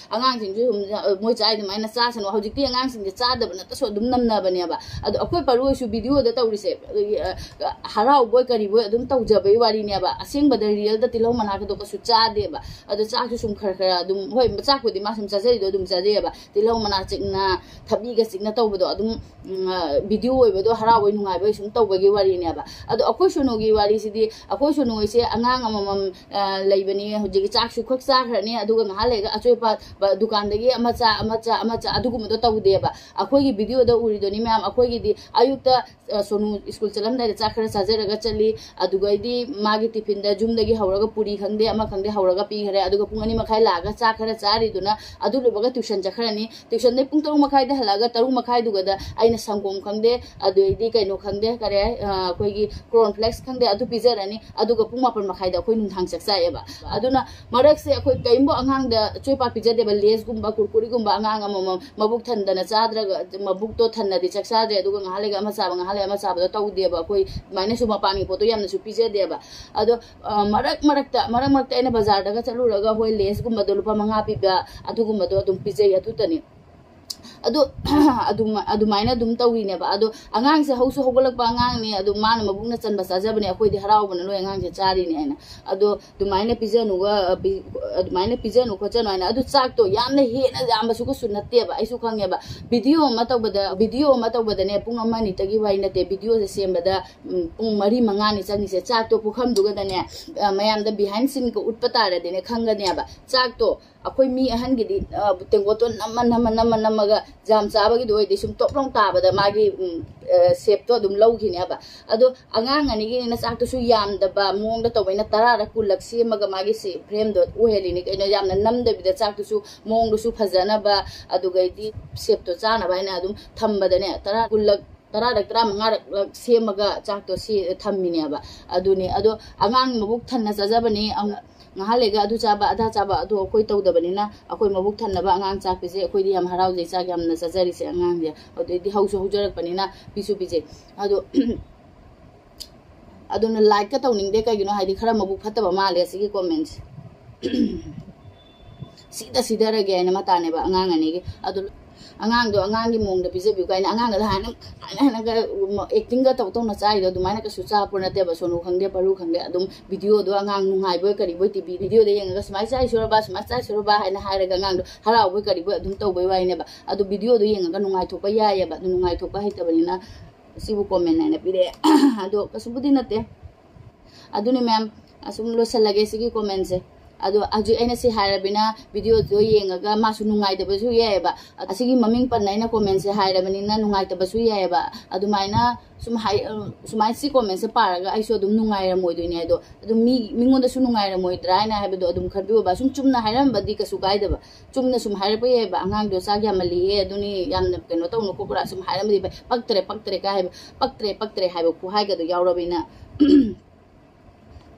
ꯑꯉꯥꯡꯁꯤꯡꯁꯨ ꯁꯨꯝ, ꯑ, "ꯃꯣꯏ ꯆꯥꯏ ꯑꯗꯨꯃꯥꯏꯅ ꯆꯥꯁꯅꯨ", ꯍꯧꯖꯤꯛꯇꯤ ꯑꯉꯥꯡꯁꯤꯡꯁꯦ ꯆꯥꯗꯕ ꯅꯠꯇꯁꯨ ꯑꯗꯨꯝ ꯅꯝꯅꯕꯅꯦꯕ꯫ ꯑꯗꯣ ꯑꯩꯈꯣꯏ ꯄꯥꯔꯨ ꯍꯣꯏꯁꯨ ꯚꯤꯗꯤꯑꯣꯗ ꯇꯧꯔꯤꯁꯦ, ꯑ, ꯍꯔꯥꯎꯕꯣꯏ ꯀꯔꯤꯕꯣꯏ ꯑꯗꯨꯝ ꯇꯧꯖꯕꯩ ꯋꯥꯔꯤꯅꯦꯕ꯫ ꯑꯁꯦꯡꯕꯗ ꯔꯤꯌꯦꯜꯗ ꯇꯤꯜꯍꯧ ꯃꯅꯥꯒꯗꯣ ꯀꯩꯁꯨ ꯆꯥꯗꯦꯕ꯫ ꯑꯗꯣ ꯆꯥꯛꯁꯨ ꯁꯨꯝ ꯈꯔ ꯈꯔ ꯑꯗꯨꯝ, ꯍꯣꯏ, ꯆꯥꯛꯄꯨꯗꯤ ꯃꯥ ꯁꯨꯝ ꯆꯥꯖꯔꯤꯗꯣ ꯑꯗꯨꯝ ꯆꯥꯖꯩꯑꯕ꯫ ꯇꯤꯜꯍꯧ ꯃꯅꯥ ꯆꯤꯛꯅ, ꯊꯕꯤꯒ ꯆꯤꯛꯅ ꯇꯧꯕꯗꯣ ꯑꯗꯨꯝ, ꯎꯝ, ꯑ, ꯚꯤꯗꯤꯑꯣ ꯑꯣꯏꯕꯗꯣ ꯍꯔꯥꯎꯕꯩ ꯅꯨꯡꯉꯥꯏꯕꯩ ꯁꯨꯝ ꯇꯧꯕꯒꯤ ꯋꯥꯔꯤꯅꯦꯕ꯫ ꯑꯗꯣ ꯑꯩꯈꯣꯏ ꯁꯣꯅꯨꯒꯤ ꯋꯥꯔꯤꯁꯤꯗꯤ, ꯑꯩꯈꯣꯏ ꯁꯣꯅꯨ ꯍꯣꯏꯁꯦ ꯑꯉꯥꯡ ꯑꯃꯃꯝ, ꯑ, ꯂꯩꯕꯅꯤ꯫ ꯍꯧꯖꯤꯛꯀꯤ ꯆꯥꯛꯁꯨ ꯈꯛ ꯆꯥꯈ꯭ꯔꯅꯤ, ꯑꯗꯨꯒ ꯉꯥꯏꯍꯥꯛ ꯂꯩꯔꯒ ꯑꯆꯣꯏꯄ ꯕ-, ꯗꯨꯀꯥꯟꯗꯒꯤ ꯑꯃ ꯆꯥ, ꯑꯃ ꯆꯥ, ꯑꯃ ꯆꯥ, ꯑꯗꯨꯒꯨꯝꯕꯗꯣ ꯇꯧꯗꯦꯕ꯫ ꯑꯩꯈꯣꯏꯒꯤ ꯚꯤꯗꯤꯑꯣꯗ ꯎꯔꯤꯗꯨꯅꯤ ꯃꯌꯥꯝ, ꯑꯩꯈꯣꯏꯒꯤꯗꯤ ꯑꯌꯨꯛꯇ, ꯑ, ꯁꯣꯅꯨ ꯁ꯭ꯀꯨꯜ ꯆꯠꯂꯝꯗꯥꯏꯗ ꯆꯥꯛ ꯈꯔ ꯆꯥꯖꯔꯒ ꯆꯠꯂꯤ, ꯑꯗꯨꯒꯩꯗꯤ ꯃꯥꯒꯤ ꯇꯤꯐꯤꯟꯗ ꯌꯨꯝꯗꯒꯤ ꯍꯧꯔꯒ ꯄꯨꯔꯤ ꯈꯪꯗꯦ, ꯑꯃ ꯈꯪꯗꯦ, ꯍꯧꯔꯒ ꯄꯤꯈꯔꯦ, ꯑꯗꯨꯒ ꯄꯨꯡ ꯑꯅꯤ ꯃꯈꯥꯏ ꯂꯥꯛꯑꯒ ꯆꯥꯛ ꯈꯔ ꯆꯥꯔꯤꯗꯨꯅ ꯑꯗꯨ ꯂꯣꯏꯕꯒ ꯇ꯭ꯌꯨꯁꯟ ꯆꯠꯈ꯭ꯔꯅꯤ꯫ ꯇ꯭ꯌꯨꯁꯟꯗꯩ ꯄꯨꯡ ꯇꯔꯨꯛ ꯃꯈꯥꯏꯗ ꯍꯜꯂꯛꯑꯒ ꯇꯔꯨꯛ ꯃꯈꯥꯏꯗꯨꯒꯗ ꯑꯩꯅ ꯁꯪꯒꯣꯝ ꯈꯪꯗꯦ, ꯑꯗꯨꯗꯩꯗꯤ ꯀꯩꯅꯣ ꯈꯪꯗꯦ, ꯀꯔꯤ ꯍꯥꯏ, ꯑ, ꯑꯩꯈꯣꯏꯒꯤ ꯀꯣꯔꯟ ꯐ꯭ꯂꯦꯛꯁ ꯈꯪꯗꯦ, ꯑꯗꯨ ꯄꯤꯖꯔꯅꯤ꯫ ꯑꯗꯨꯒ ꯄꯨꯡ ꯃꯥꯄꯟ ꯃꯈꯥꯏꯗ ꯑꯩꯈꯣꯏ ꯅꯨꯡꯗꯥꯡ ꯆꯥꯛ ꯆꯥꯏꯌꯦꯕ꯫ ꯑꯗꯨꯅ ꯃꯔꯛꯁꯦ ꯑꯩꯈꯣꯏ ꯀꯔꯤꯝꯕꯨ ꯑꯉꯥꯡꯗ ꯆꯣꯏꯄꯥ ꯄꯤꯖꯗꯦꯕ, ꯂꯦꯁꯀꯨꯝꯕ, ꯀꯨꯔꯀꯨꯔꯤꯒꯨꯝꯕ ꯑꯉꯥꯡ ꯑꯃꯃꯝ ꯃꯕꯨꯛ ꯊꯟꯗꯅ ꯆꯥꯗ꯭ꯔꯒ, ꯃꯕꯨꯛꯇꯣ ꯊꯟꯅꯗꯤ ꯆꯥꯛ ꯆꯥꯗ꯭ꯔꯦ, ꯑꯗꯨꯒ ꯉꯥꯏꯍꯥꯛ ꯂꯩꯒ ꯑꯃ ꯆꯥꯕ, ꯉꯥꯏꯍꯥꯛ ꯂꯩ ꯑꯃ ꯆꯥꯕꯗꯣ ꯇꯧꯗꯦꯕ꯫ ꯑꯩꯈꯣꯏ ꯑꯗꯨꯃꯥꯏꯅꯁꯨ ꯃꯄꯥꯟꯒꯤ ꯄꯣꯠꯇꯣ ꯌꯥꯝꯅꯁꯨ ꯄꯤꯖꯗꯦꯕ꯫ ꯑꯗꯣ, ꯑ, ꯃꯔꯛ ꯃꯔꯛꯇ, ꯃꯔꯛ ꯃꯔꯛꯇ ꯑꯩꯅ ꯕꯖꯥꯔꯗꯒ ꯆꯠꯂꯨꯔꯒ ꯍꯣꯏ ꯂꯦꯁꯀꯨꯝꯕꯗꯣ ꯂꯨꯄꯥ ꯃꯉꯥ ꯄꯤꯕ ꯑꯗꯨꯒꯨꯝꯕꯗꯣ ꯑꯗꯨꯝ ꯄꯤꯖꯩ, ꯑꯗꯨꯇꯅꯤ꯫ ꯑꯗꯣ ꯑꯗꯨꯃ-, ꯑꯗꯨꯃꯥꯏꯅ ꯑꯗꯨꯝ ꯇꯧꯔꯤꯅꯦꯕ꯫ ꯑꯗꯣ ꯑꯉꯥꯡꯁꯦ ꯍꯧꯁꯨ ꯍꯧꯒꯠꯂꯛꯄ ꯑꯉꯥꯡꯅꯤ, ꯑꯗꯣ ꯃꯥꯅ ꯃꯕꯨꯛꯅ ꯆꯟꯕ ꯆꯥꯖꯕꯅꯦ, ꯑꯩꯈꯣꯏꯗꯤ ꯍꯔꯥꯎꯕꯅ ꯂꯣꯏ ꯑꯉꯥꯡꯁꯦ ꯆꯥꯔꯤꯅꯦ ꯍꯥꯏꯅ꯫ ꯑꯗꯣ ꯑꯗꯨꯃꯥꯏꯅ ꯄꯤꯖꯅꯨꯒ, ꯑ, ꯄꯤ-, ꯑꯗꯨꯃꯥꯏꯅ ꯄꯤꯖꯅꯨ ꯈꯣꯠꯆꯅꯨ ꯍꯥꯏꯅ꯫ ꯑꯗꯨ ꯆꯥꯛꯇꯣ ꯌꯥꯝꯅ ꯍꯦꯟꯅ ꯌꯥꯝꯕꯁꯨ ꯀꯩꯁꯨ ꯅꯠꯇꯦꯕ, ꯑꯩꯁꯨ ꯈꯪꯉꯦꯕ꯫ ꯚꯤꯗꯤꯑꯣ ꯑꯃ ꯇꯧꯕꯗ, ꯚꯤꯗꯤꯑꯣ ꯑꯃ ꯇꯧꯕꯗꯅꯦ, ꯄꯨꯡ ꯑꯃ ꯑꯅꯤꯇꯒꯤ ꯋꯥꯔꯤ ꯅꯠꯇꯦ, ꯚꯤꯗꯤꯑꯣꯁꯦ ꯁꯦꯝꯕꯗ, ꯎꯝ, ꯄꯨꯡ ꯃꯔꯤ ꯃꯉꯥꯅꯤ ꯆꯪꯉꯤꯁꯦ꯫ ꯆꯥꯛꯇꯣ ꯄꯨꯈꯝꯗꯨꯒꯗꯅꯦ, ꯑ, ꯃꯌꯥꯝꯗ behind sceneꯒ ꯎꯠꯄ ꯇꯥꯔꯗꯤꯅꯦ ꯈꯪꯒꯅꯦꯕ꯫ ꯆꯥꯛꯇꯣ ꯑꯩꯈꯣꯏ ꯃꯤ ꯑꯍꯟꯒꯤꯗꯤ, ꯑ, ꯇꯦꯡꯀꯣꯠꯇꯣ ꯅꯝꯃ, ꯅꯝꯃ, ꯅꯝꯃ, ꯅꯝꯃꯒ ꯖꯥꯝ ꯆꯥꯕꯒꯤꯗꯣ ꯑꯣꯏꯗꯤ ꯁꯨꯝ ꯇꯣꯞ ꯂꯥꯎ ꯇꯥꯕꯗ ꯃꯥꯒꯤ, ꯎꯝ, ꯑ, shapeꯇꯣ ꯑꯗꯨꯝ ꯂꯧꯈꯤꯅꯦꯕ꯫ ꯑꯗꯣ ꯑꯉꯥꯡ ꯑꯅꯤꯒꯤꯅꯤꯅ ꯆꯥꯛꯇꯨꯁꯨ ꯌꯥꯝꯗꯕ ꯃꯑꯣꯡꯗ ꯇꯧꯕꯅꯤꯅ ꯇꯔꯥꯔꯛ ꯀꯨꯜꯂꯛ ꯁꯦꯝꯃꯒ ꯃꯥꯒꯤ ꯁꯤ frameꯗꯣ ꯑꯣꯏꯍꯜꯂꯤꯅꯤ ꯀꯩꯅꯣ꯫ ꯌꯥꯝꯅ ꯅꯝꯗꯕꯤꯗ ꯆꯥꯛꯇꯨꯁꯨ ꯃꯑꯣꯡꯗꯨꯁꯨ ꯐꯖꯅꯕ, ꯑꯗꯨꯒꯩꯗꯤ shapeꯇꯣ ꯆꯥꯅꯕ ꯍꯥꯏꯅ ꯑꯗꯨꯝ ꯊꯝꯕꯗꯅꯦ, ꯇꯔꯥ ꯀꯨꯜꯂꯛ, ꯇꯔꯥꯔꯛ, ꯇꯔꯥꯃꯉꯥꯔꯛ ꯁꯦꯝꯃꯒ ꯆꯥꯛꯇꯣ ꯁꯤ ꯊꯝꯃꯤꯅꯦꯕ꯫ ꯑꯗꯨꯅꯤ꯫ ꯑꯗꯣ ꯑꯉꯥꯡ ꯃꯕꯨꯛ ꯊꯟꯅ ꯆꯥꯖꯕꯅꯤ꯫ ꯑꯪ-, ꯉꯥꯏꯍꯥꯛ ꯂꯩꯒ ꯑꯗꯨ ꯆꯥꯕ ꯑꯗꯥ ꯆꯥꯕ ꯑꯗꯣ ꯑꯩꯈꯣꯏ ꯇꯧꯗꯕꯅꯤꯅ, ꯑꯩꯈꯣꯏ ꯃꯕꯨꯛ ꯊꯟꯅꯕ ꯑꯉꯥꯡ ꯆꯥꯛ ꯄꯤꯖꯩ꯫ ꯑꯩꯈꯣꯏꯗꯤ ꯌꯥꯝ ꯍꯔꯥꯎꯖꯩ ꯆꯥꯛ ꯌꯥꯝꯅ ꯆꯥꯖꯔꯤꯁꯦ ꯑꯉꯥꯡꯁꯦ꯫ ꯑꯗꯨꯗꯩꯗꯤ ꯍꯧꯁꯨ ꯍꯧꯖꯔꯛꯄꯅꯤꯅ ꯄꯤꯁꯨ ꯄꯤꯖꯩ꯫ ꯑꯗꯣ ꯑꯗꯨꯅ ꯂꯥꯏꯛꯀ ꯇꯧꯅꯤꯡꯗꯦ꯫ ꯀꯩꯒꯤꯅꯣ ꯍꯥꯏꯗꯤ ꯈꯔ ꯃꯕꯨꯛ ꯐꯠꯇꯕ ꯃꯥꯜꯂꯦ ꯑꯁꯤꯒꯤ ꯀꯣꯃꯦꯟꯁꯦ꯫ ꯁꯤꯗ ꯁꯤꯗꯔꯒꯦ ꯍꯥꯏꯅ ꯃꯇꯥꯅꯦꯕ ꯑꯉꯥꯡ ꯑꯅꯤꯒꯤ꯫ ꯑꯗꯨ ꯑꯉꯥꯡꯗꯣ ꯑꯉꯥꯡꯒꯤ ꯃꯑꯣꯡꯗ ꯄꯤꯖꯕꯤꯌꯨ ꯀꯥꯏꯅ ꯑꯉꯥꯡꯗ ꯍꯥꯏꯅ ꯍꯥꯏꯅ ꯍꯥꯏꯅꯒ ꯑꯦꯛꯇꯤꯡꯒ ꯇꯧ ꯇꯧꯅ ꯆꯥꯔꯤꯗꯣ ꯑꯗꯨꯃꯥꯏꯅ ꯀꯩꯁꯨ ꯆꯥꯄꯣ ꯅꯠꯇꯦꯕ꯫ ꯁꯣꯅꯨ ꯈꯪꯗꯦ ꯄꯔꯨ ꯈꯪꯗꯦ ꯑꯗꯨꯝ ꯚꯤꯗꯤꯑꯣꯗꯣ ꯑꯉꯥꯡ ꯅꯨꯡꯉꯥꯏꯕꯣꯏ ꯀꯔꯤꯕꯣꯏ ꯇꯤꯚꯤ ꯚꯤꯗꯤꯑꯣꯗ ꯌꯦꯡꯉꯒ ꯁꯨꯃꯥꯏꯅ ꯆꯥꯏꯁꯨꯔꯕ ꯁꯨꯃꯥꯏꯅ ꯆꯥꯏꯁꯨꯔꯕ ꯍꯥꯏꯅ ꯍꯥꯏꯔꯒ ꯑꯉꯥꯡꯗꯣ ꯍꯔꯥꯎꯕꯣꯏ ꯀꯔꯤꯕꯣꯏ ꯑꯗꯨꯝ ꯇꯧꯕꯩ ꯋꯥꯔꯤꯅꯦꯕ꯫ ꯑꯗꯨ ꯚꯤꯗꯤꯑꯣꯗꯣ ꯌꯦꯡꯉꯒ ꯅꯨꯡꯉꯥꯏꯊꯣꯛꯄ ꯌꯥꯏꯑꯕ꯫ ꯑꯗꯨ ꯅꯨꯡꯉꯥꯏꯊꯣꯛꯄ ꯍꯩꯇꯕꯅꯤꯅ ꯁꯤꯕꯨ ꯀꯣꯃꯦꯟ ꯍꯥꯏꯅ ꯄꯤꯔꯛꯑꯦ꯫ ꯑꯗꯣ ꯀꯩꯁꯨꯕꯨꯗꯤ ꯅꯠꯇꯦ꯫ ꯑꯗꯨꯅꯤ ꯃꯌꯥꯝ, ꯑꯁꯨꯝ ꯂꯣꯏꯁꯤꯜꯂꯒꯦ ꯁꯤꯒꯤ ꯀꯣꯃꯦꯟꯁꯦ꯫ ꯑꯗꯣ ꯍꯧꯖꯤꯛ ꯑꯩꯅ ꯁꯤ ꯍꯥꯏꯔꯕꯅꯤꯅ ꯚꯤꯗꯤꯑꯣꯗꯣ ꯌꯦꯡꯉꯒ ꯃꯥꯁꯨ ꯅꯨꯡꯉꯥꯏꯇꯕꯁꯨ ꯌꯥꯏꯑꯕ꯫ ꯑꯁꯤꯒꯤ ꯃꯃꯤꯡ ꯄꯟꯅ ꯑꯩꯅ ꯀꯣꯃꯦꯟꯁꯦ ꯍꯥꯏꯔꯕꯅꯤꯅ ꯅꯨꯡꯉꯥꯏꯇꯕꯁꯨ ꯌꯥꯏꯑꯕ꯫ ꯑꯗꯨꯃꯥꯏꯅ ꯁꯨꯝ ꯍꯥꯏ ꯁꯨꯃꯥꯏꯅ ꯁꯤ ꯀꯣꯃꯦꯟꯁꯦ ꯄꯥꯔꯒ ꯑꯩꯁꯨ ꯑꯗꯨꯝ ꯅꯨꯡꯉꯥꯏꯔꯝꯃꯣꯏꯗꯣꯏꯅꯦ꯫ ꯑꯗꯣ ꯑꯗꯨꯝ ꯃꯤ ꯃꯤꯉꯣꯟꯗꯁꯨ ꯅꯨꯡꯉꯥꯏꯔꯝꯃꯣꯏꯗ꯭ꯔꯥ ꯍꯥꯏꯅ ꯍꯥꯏꯕꯗꯣ ꯑꯗꯨꯝ ꯈꯟꯕꯤꯌꯣꯕ꯫ ꯁꯨꯝ ꯆꯨꯝꯅ ꯍꯥꯏꯔꯝꯕꯗꯤ ꯀꯩꯁꯨ ꯀꯥꯏꯗꯕ꯫ ꯆꯨꯝꯅ ꯁꯨꯝ ꯍꯥꯏꯔꯛꯄ ꯌꯥꯏꯑꯕ꯫ ꯑꯉꯥꯡꯗꯣ ꯆꯥꯛ ꯌꯥꯝꯃꯜꯂꯤꯍꯦ, ꯑꯗꯨꯅꯤ ꯌꯥꯝꯅ ꯀꯩꯅꯣ ꯇꯧꯅꯨ ꯈꯣꯠꯀꯨꯔꯥ ꯁꯨꯝ ꯍꯥꯏꯔꯝꯕꯗꯤ ꯐꯩ꯫ ꯄꯛꯇ꯭ꯔꯦ ꯄꯛꯇ꯭ꯔꯦ ꯀꯥꯏ ꯍꯥꯏꯕ, ꯄꯛꯇ꯭ꯔꯦ ꯄꯛꯇ꯭ꯔꯦ ꯍꯥꯏꯕ ꯈꯨꯍꯥꯏꯒꯗꯣ ꯌꯥꯎꯔꯕꯅꯤꯅ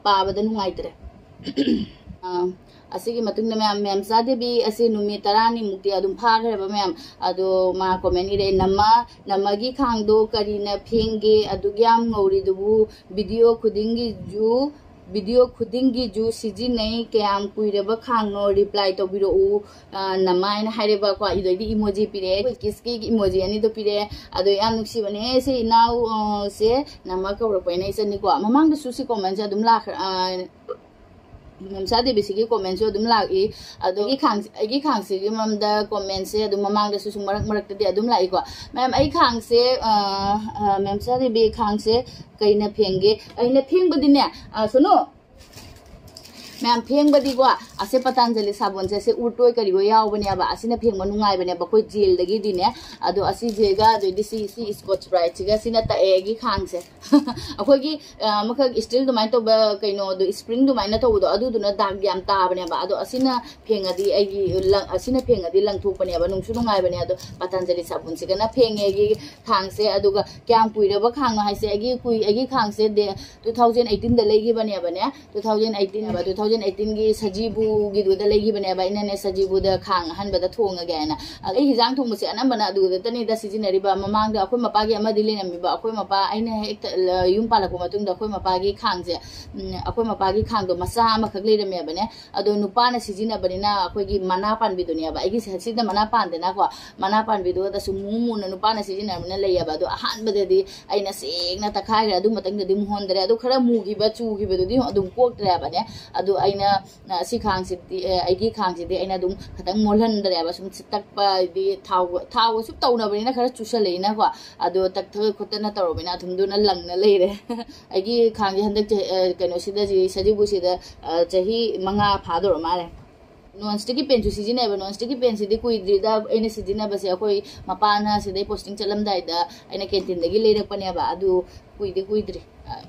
ꯄꯥꯕꯗ ꯅꯨꯡꯉꯥꯏꯇ꯭ꯔꯦ꯫ ꯑꯥ, ꯑꯁꯤꯒꯤ ꯃꯇꯨꯡꯗ ꯃꯌꯥꯝ, ꯃꯦꯝꯆꯥ ꯗꯦꯕꯤ ꯑꯁꯤ ꯅꯨꯃꯤꯠ ꯇꯔꯥꯅꯤꯃꯨꯛꯇꯤ ꯑꯗꯨꯝ ꯐꯥꯈ꯭ꯔꯦꯕ ꯃꯌꯥꯝ꯫ ꯑꯗꯣ ꯃꯥ ꯀꯣꯃꯦꯟ ꯏꯔꯦ, "ꯅꯃ ꯅꯃꯒꯤ ꯈꯥꯡꯗꯣ ꯀꯔꯤꯅ ꯐꯦꯡꯒꯦ? ꯑꯗꯨꯛ ꯌꯥꯝ ꯉꯧꯔꯤꯗꯨꯕꯨ? ꯚꯤꯗꯤꯑꯣ ꯈꯨꯗꯤꯡꯒꯤꯁꯨ ꯚꯤꯗꯤꯑꯣ ꯈꯨꯗꯤꯡꯒꯤꯁꯨ ꯁꯤꯖꯤꯟꯅꯩ꯫ ꯀꯌꯥꯝ ꯀꯨꯏꯔꯕ ꯈꯥꯡꯅꯣ? ꯔꯤꯄ꯭ꯂꯥꯏ ꯇꯧꯕꯤꯔꯛꯎ, ꯑ, ꯅꯃ" ꯍꯥꯏꯅ ꯍꯥꯏꯔꯦꯕꯀꯣ꯫ ꯑꯗꯨꯗꯩꯗꯤ ꯏꯃꯣꯖꯤ ꯄꯤꯔꯛꯑꯦ, ꯑꯩꯈꯣꯏ ꯀꯤꯁꯀꯤ ꯏꯃꯣꯖꯤ ꯑꯅꯤꯗꯣ ꯄꯤꯔꯛꯑꯦ꯫ ꯑꯗꯣ ꯌꯥꯝ ꯅꯨꯡꯁꯤꯕꯅꯦ ꯁꯤ ꯏꯅꯥꯎ, ꯑ, ꯁꯦ ꯅꯃ ꯀꯧꯔꯛꯄ ꯍꯥꯏꯅ ꯏꯆꯟꯅꯤꯀꯣ꯫ ꯃꯃꯥꯡꯗꯁꯨ ꯁꯤ ꯀꯣꯃꯦꯟꯁꯦ ꯑꯗꯨꯝ ꯂꯥꯛꯈ꯭ꯔ-, ꯑ, ꯃꯦꯝꯆꯥ ꯗꯦꯕꯤꯁꯤꯒꯤ ꯀꯣꯃꯦꯟꯁꯨ ꯑꯗꯨꯝ ꯂꯥꯛꯏ꯫ ꯑꯗꯣ ꯑꯩꯒꯤ ꯈꯥꯡ-, ꯑꯩꯒꯤ ꯈꯥꯡꯁꯤꯒꯤ ꯃꯔꯝꯗ ꯀꯣꯃꯦꯟꯁꯦ ꯑꯗꯨꯝ ꯃꯃꯥꯡꯗꯁꯨ ꯁꯨꯝ ꯃꯔꯛ ꯃꯔꯛꯇꯗꯤ ꯑꯗꯨꯝ ꯂꯥꯛꯏꯀꯣ꯫ ꯃꯦꯝ, ꯑꯩ ꯈꯥꯡꯁꯦ, ꯑ, ꯑ, ꯃꯦꯝꯆꯥ ꯗꯦꯕꯤ ꯈꯥꯡꯁꯦ ꯀꯩꯅ ꯐꯦꯡꯒꯦ? ꯑꯩꯅ ꯐꯦꯡꯕꯗꯤꯅꯦ, ꯑ, ꯁꯨꯅꯨ꯫ ꯃꯌꯥꯝ ꯐꯦꯡꯕꯗꯤꯀꯣ, ꯑꯁꯦ ꯄꯇꯥꯟꯖꯂꯤ ꯁꯥꯕꯣꯟꯁꯦ, ꯑꯁꯦ ꯎꯔꯇꯣꯏ ꯀꯔꯤꯑꯣꯏ ꯌꯥꯎꯕꯅꯦꯕ꯫ ꯑꯁꯤꯅ ꯐꯦꯡꯕ ꯅꯨꯡꯉꯥꯏꯕꯅꯦꯕ꯫ ꯑꯩꯈꯣꯏ ꯖꯦꯜꯗꯒꯤꯗꯤꯅꯦ꯫ ꯑꯗꯣ ꯑꯁꯤꯁꯤꯒ, ꯑꯗꯩꯗꯤ ꯁꯤ, ꯁꯤ Scotch Briteꯁꯤꯒ, ꯁꯤꯅ ꯇꯛꯑꯦ ꯑꯩꯒꯤ ꯈꯥꯡꯁꯦ꯫ ꯑꯩꯈꯣꯏꯒꯤ, ꯑ, ꯑꯃꯈꯛ steel ꯑꯗꯨꯃꯥꯏꯅ ꯇꯧꯕ ꯀꯩꯅꯣꯗꯣ, spring ꯑꯗꯨꯃꯥꯏꯅ ꯇꯧꯕꯗꯣ, ꯑꯗꯨꯗꯨꯅ ꯗꯥꯛ ꯌꯥꯝ ꯇꯥꯕꯅꯦꯕ꯫ ꯑꯗꯣ ꯑꯁꯤꯅ ꯐꯦꯡꯉꯗꯤ ꯑꯩꯒꯤ ꯂꯪ-, ꯑꯁꯤꯅ ꯐꯦꯡꯉꯗꯤ ꯂꯪꯊꯣꯛꯄꯅꯦꯕ, ꯅꯨꯡꯁꯨ ꯅꯨꯡꯉꯥꯏꯕꯅꯦ꯫ ꯑꯗꯣ ꯄꯇꯥꯟꯖꯂꯤ ꯁꯥꯕꯣꯟꯁꯤꯒꯅ ꯐꯦꯡꯉꯦ ꯑꯩꯒꯤ ꯈꯥꯡꯁꯦ꯫ ꯑꯗꯨꯒ ꯀꯌꯥꯝ ꯀꯨꯏꯔꯕ ꯈꯥꯡꯅꯣ ꯍꯥꯏꯁꯦ, ꯑꯩꯒꯤ ꯀꯨꯏ-, ꯑꯩꯒꯤ ꯈꯥꯡꯁꯦ ꯗꯦ-, two thousand eighteenꯗ ꯂꯩꯈꯤꯕꯅꯦꯕꯅꯦ꯫ Two thousand eighteen ꯍꯥꯏꯕ, two thousand ꯑꯩꯠꯇꯤꯟꯒꯤ ꯁꯖꯤꯕꯨꯒꯤꯗꯨꯗ ꯂꯩꯈꯤꯕꯅꯦꯕ꯫ ꯑꯩꯅꯅꯦ ꯁꯖꯤꯕꯨꯗ ꯈꯥꯡ ꯑꯍꯟꯕꯗ ꯊꯣꯡꯉꯒꯦ ꯍꯥꯏꯅ꯫ ꯑꯗ ꯑꯩ ꯍꯤꯟꯖꯥꯡ ꯊꯣꯡꯕꯁꯦ ꯑꯅꯝꯕꯅ ꯑꯗꯨꯗꯇꯅꯤꯗ ꯁꯤꯖꯤꯟꯅꯔꯤꯕ꯫ ꯃꯃꯥꯡꯗ ꯑꯩꯈꯣꯏ ꯃꯄꯥꯒꯤ ꯑꯃꯗꯤ ꯂꯩꯔꯝꯃꯤꯕ, ꯑꯩꯈꯣꯏ ꯃꯄꯥ ꯑꯩꯅ ꯍꯦꯛ ꯌꯨꯝ ꯄꯥꯜꯂꯛꯄ ꯃꯇꯨꯡꯗ ꯑꯩꯈꯣꯏ ꯃꯄꯥꯒꯤ ꯈꯥꯡꯁꯦ, ꯎꯝ, ꯑꯩꯈꯣꯏ ꯃꯄꯥꯒꯤ ꯈꯥꯡꯗꯣ ꯃꯆꯥ ꯑꯃꯈꯛ ꯂꯩꯔꯝꯃꯦꯕꯅꯦ꯫ ꯑꯗꯣ ꯅꯨꯄꯥꯅ ꯁꯤꯖꯤꯟꯅꯕꯅꯤꯅ ꯑꯩꯈꯣꯏꯒꯤ ꯃꯅꯥ ꯄꯥꯟꯕꯤꯗꯨꯅꯦꯕ꯫ ꯑꯩꯒꯤ ꯁꯤꯗ ꯃꯅꯥ ꯄꯥꯟꯗꯦꯅꯀꯣ, ꯃꯅꯥ ꯄꯥꯟꯕꯤꯗꯨꯗꯁꯨ ꯃꯨ ꯃꯨꯅ ꯅꯨꯄꯥꯅ ꯁꯤꯖꯤꯟꯅꯕꯅ ꯂꯩꯌꯦꯕ꯫ ꯑꯗꯣ ꯑꯍꯥꯟꯕꯗꯗꯤ ꯑꯩꯅ ꯁꯦꯡꯅ ꯇꯛꯈꯥꯏꯈ꯭ꯔꯦ꯫ ꯑꯗꯨ ꯃꯇꯪꯗꯗꯤ ꯃꯨꯍꯟꯗ꯭ꯔꯦ꯫ ꯑꯗꯨ ꯈꯔ ꯃꯨꯈꯤꯕ, ꯆꯨꯈꯤꯕꯗꯨꯗꯤ ꯑꯗꯨꯝ ꯀꯣꯛꯇ꯭ꯔꯦꯕꯅꯦ꯫ ꯑꯗꯨ ꯑꯩꯅ, ꯑ, ꯁꯤ ꯈꯥꯡꯁꯤꯗꯤ, ꯑ, ꯑꯩꯒꯤ ꯈꯥꯡꯁꯤꯗꯤ ꯑꯩꯅ ꯑꯗꯨꯝ ꯈꯤꯇꯪ ꯃꯣꯜꯍꯟꯗ꯭ꯔꯦꯕ꯫ ꯁꯨꯝ ꯇꯛꯄ ꯍꯥꯏꯗꯤ ꯊꯥꯎ, ꯊꯥꯎꯒ ꯁꯨꯝ ꯇꯧꯅꯕꯅꯤꯅ ꯈꯔ ꯆꯨꯁꯜꯂꯛꯏꯅꯀꯣ꯫ ꯑꯗꯣ ꯇꯛꯊ ꯈꯣꯠꯇꯅ ꯇꯧꯔꯕꯅꯤꯅ ꯑꯗꯨꯝꯗꯨꯅ ꯂꯪꯅ ꯂꯩꯔꯦ꯫ ꯑꯩꯒꯤ ꯈꯥꯡꯁꯦ ꯍꯟꯗꯛ ꯆꯍꯤ, ꯑ, ꯀꯩꯅꯣꯁꯤꯗ, ꯁꯤ ꯁꯖꯤꯕꯨꯁꯤꯗ, ꯑ, ꯆꯍꯤ ꯃꯉꯥ ꯐꯥꯗꯧꯔ ꯃꯥꯜꯂꯦ꯫ ꯅꯣꯟ ꯁ꯭ꯇꯤꯛꯀꯤ ꯄꯦꯟꯁꯨ ꯁꯤꯖꯤꯟꯅꯩꯕ꯫ ꯅꯣꯟ ꯁ꯭ꯇꯤꯛꯀꯤ ꯄꯦꯟꯁꯤꯗꯤ ꯀꯨꯏꯗ꯭ꯔꯤꯗ ꯑꯩꯅ ꯁꯤꯖꯤꯟꯅꯕꯁꯦ꯫ ꯑꯩꯈꯣꯏ ꯃꯄꯥꯅ ꯁꯤꯗꯩ ꯄꯣꯁꯇꯤꯡ ꯆꯠꯂꯝꯗꯥꯏꯗ ꯑꯩꯅ ꯀꯦꯟꯇꯤꯟꯗꯒꯤ ꯂꯩꯔꯛꯄꯅꯦꯕ꯫ ꯑꯗꯨ ꯀꯨꯏꯗꯤ ꯀꯨꯏꯗ꯭ꯔꯤ꯫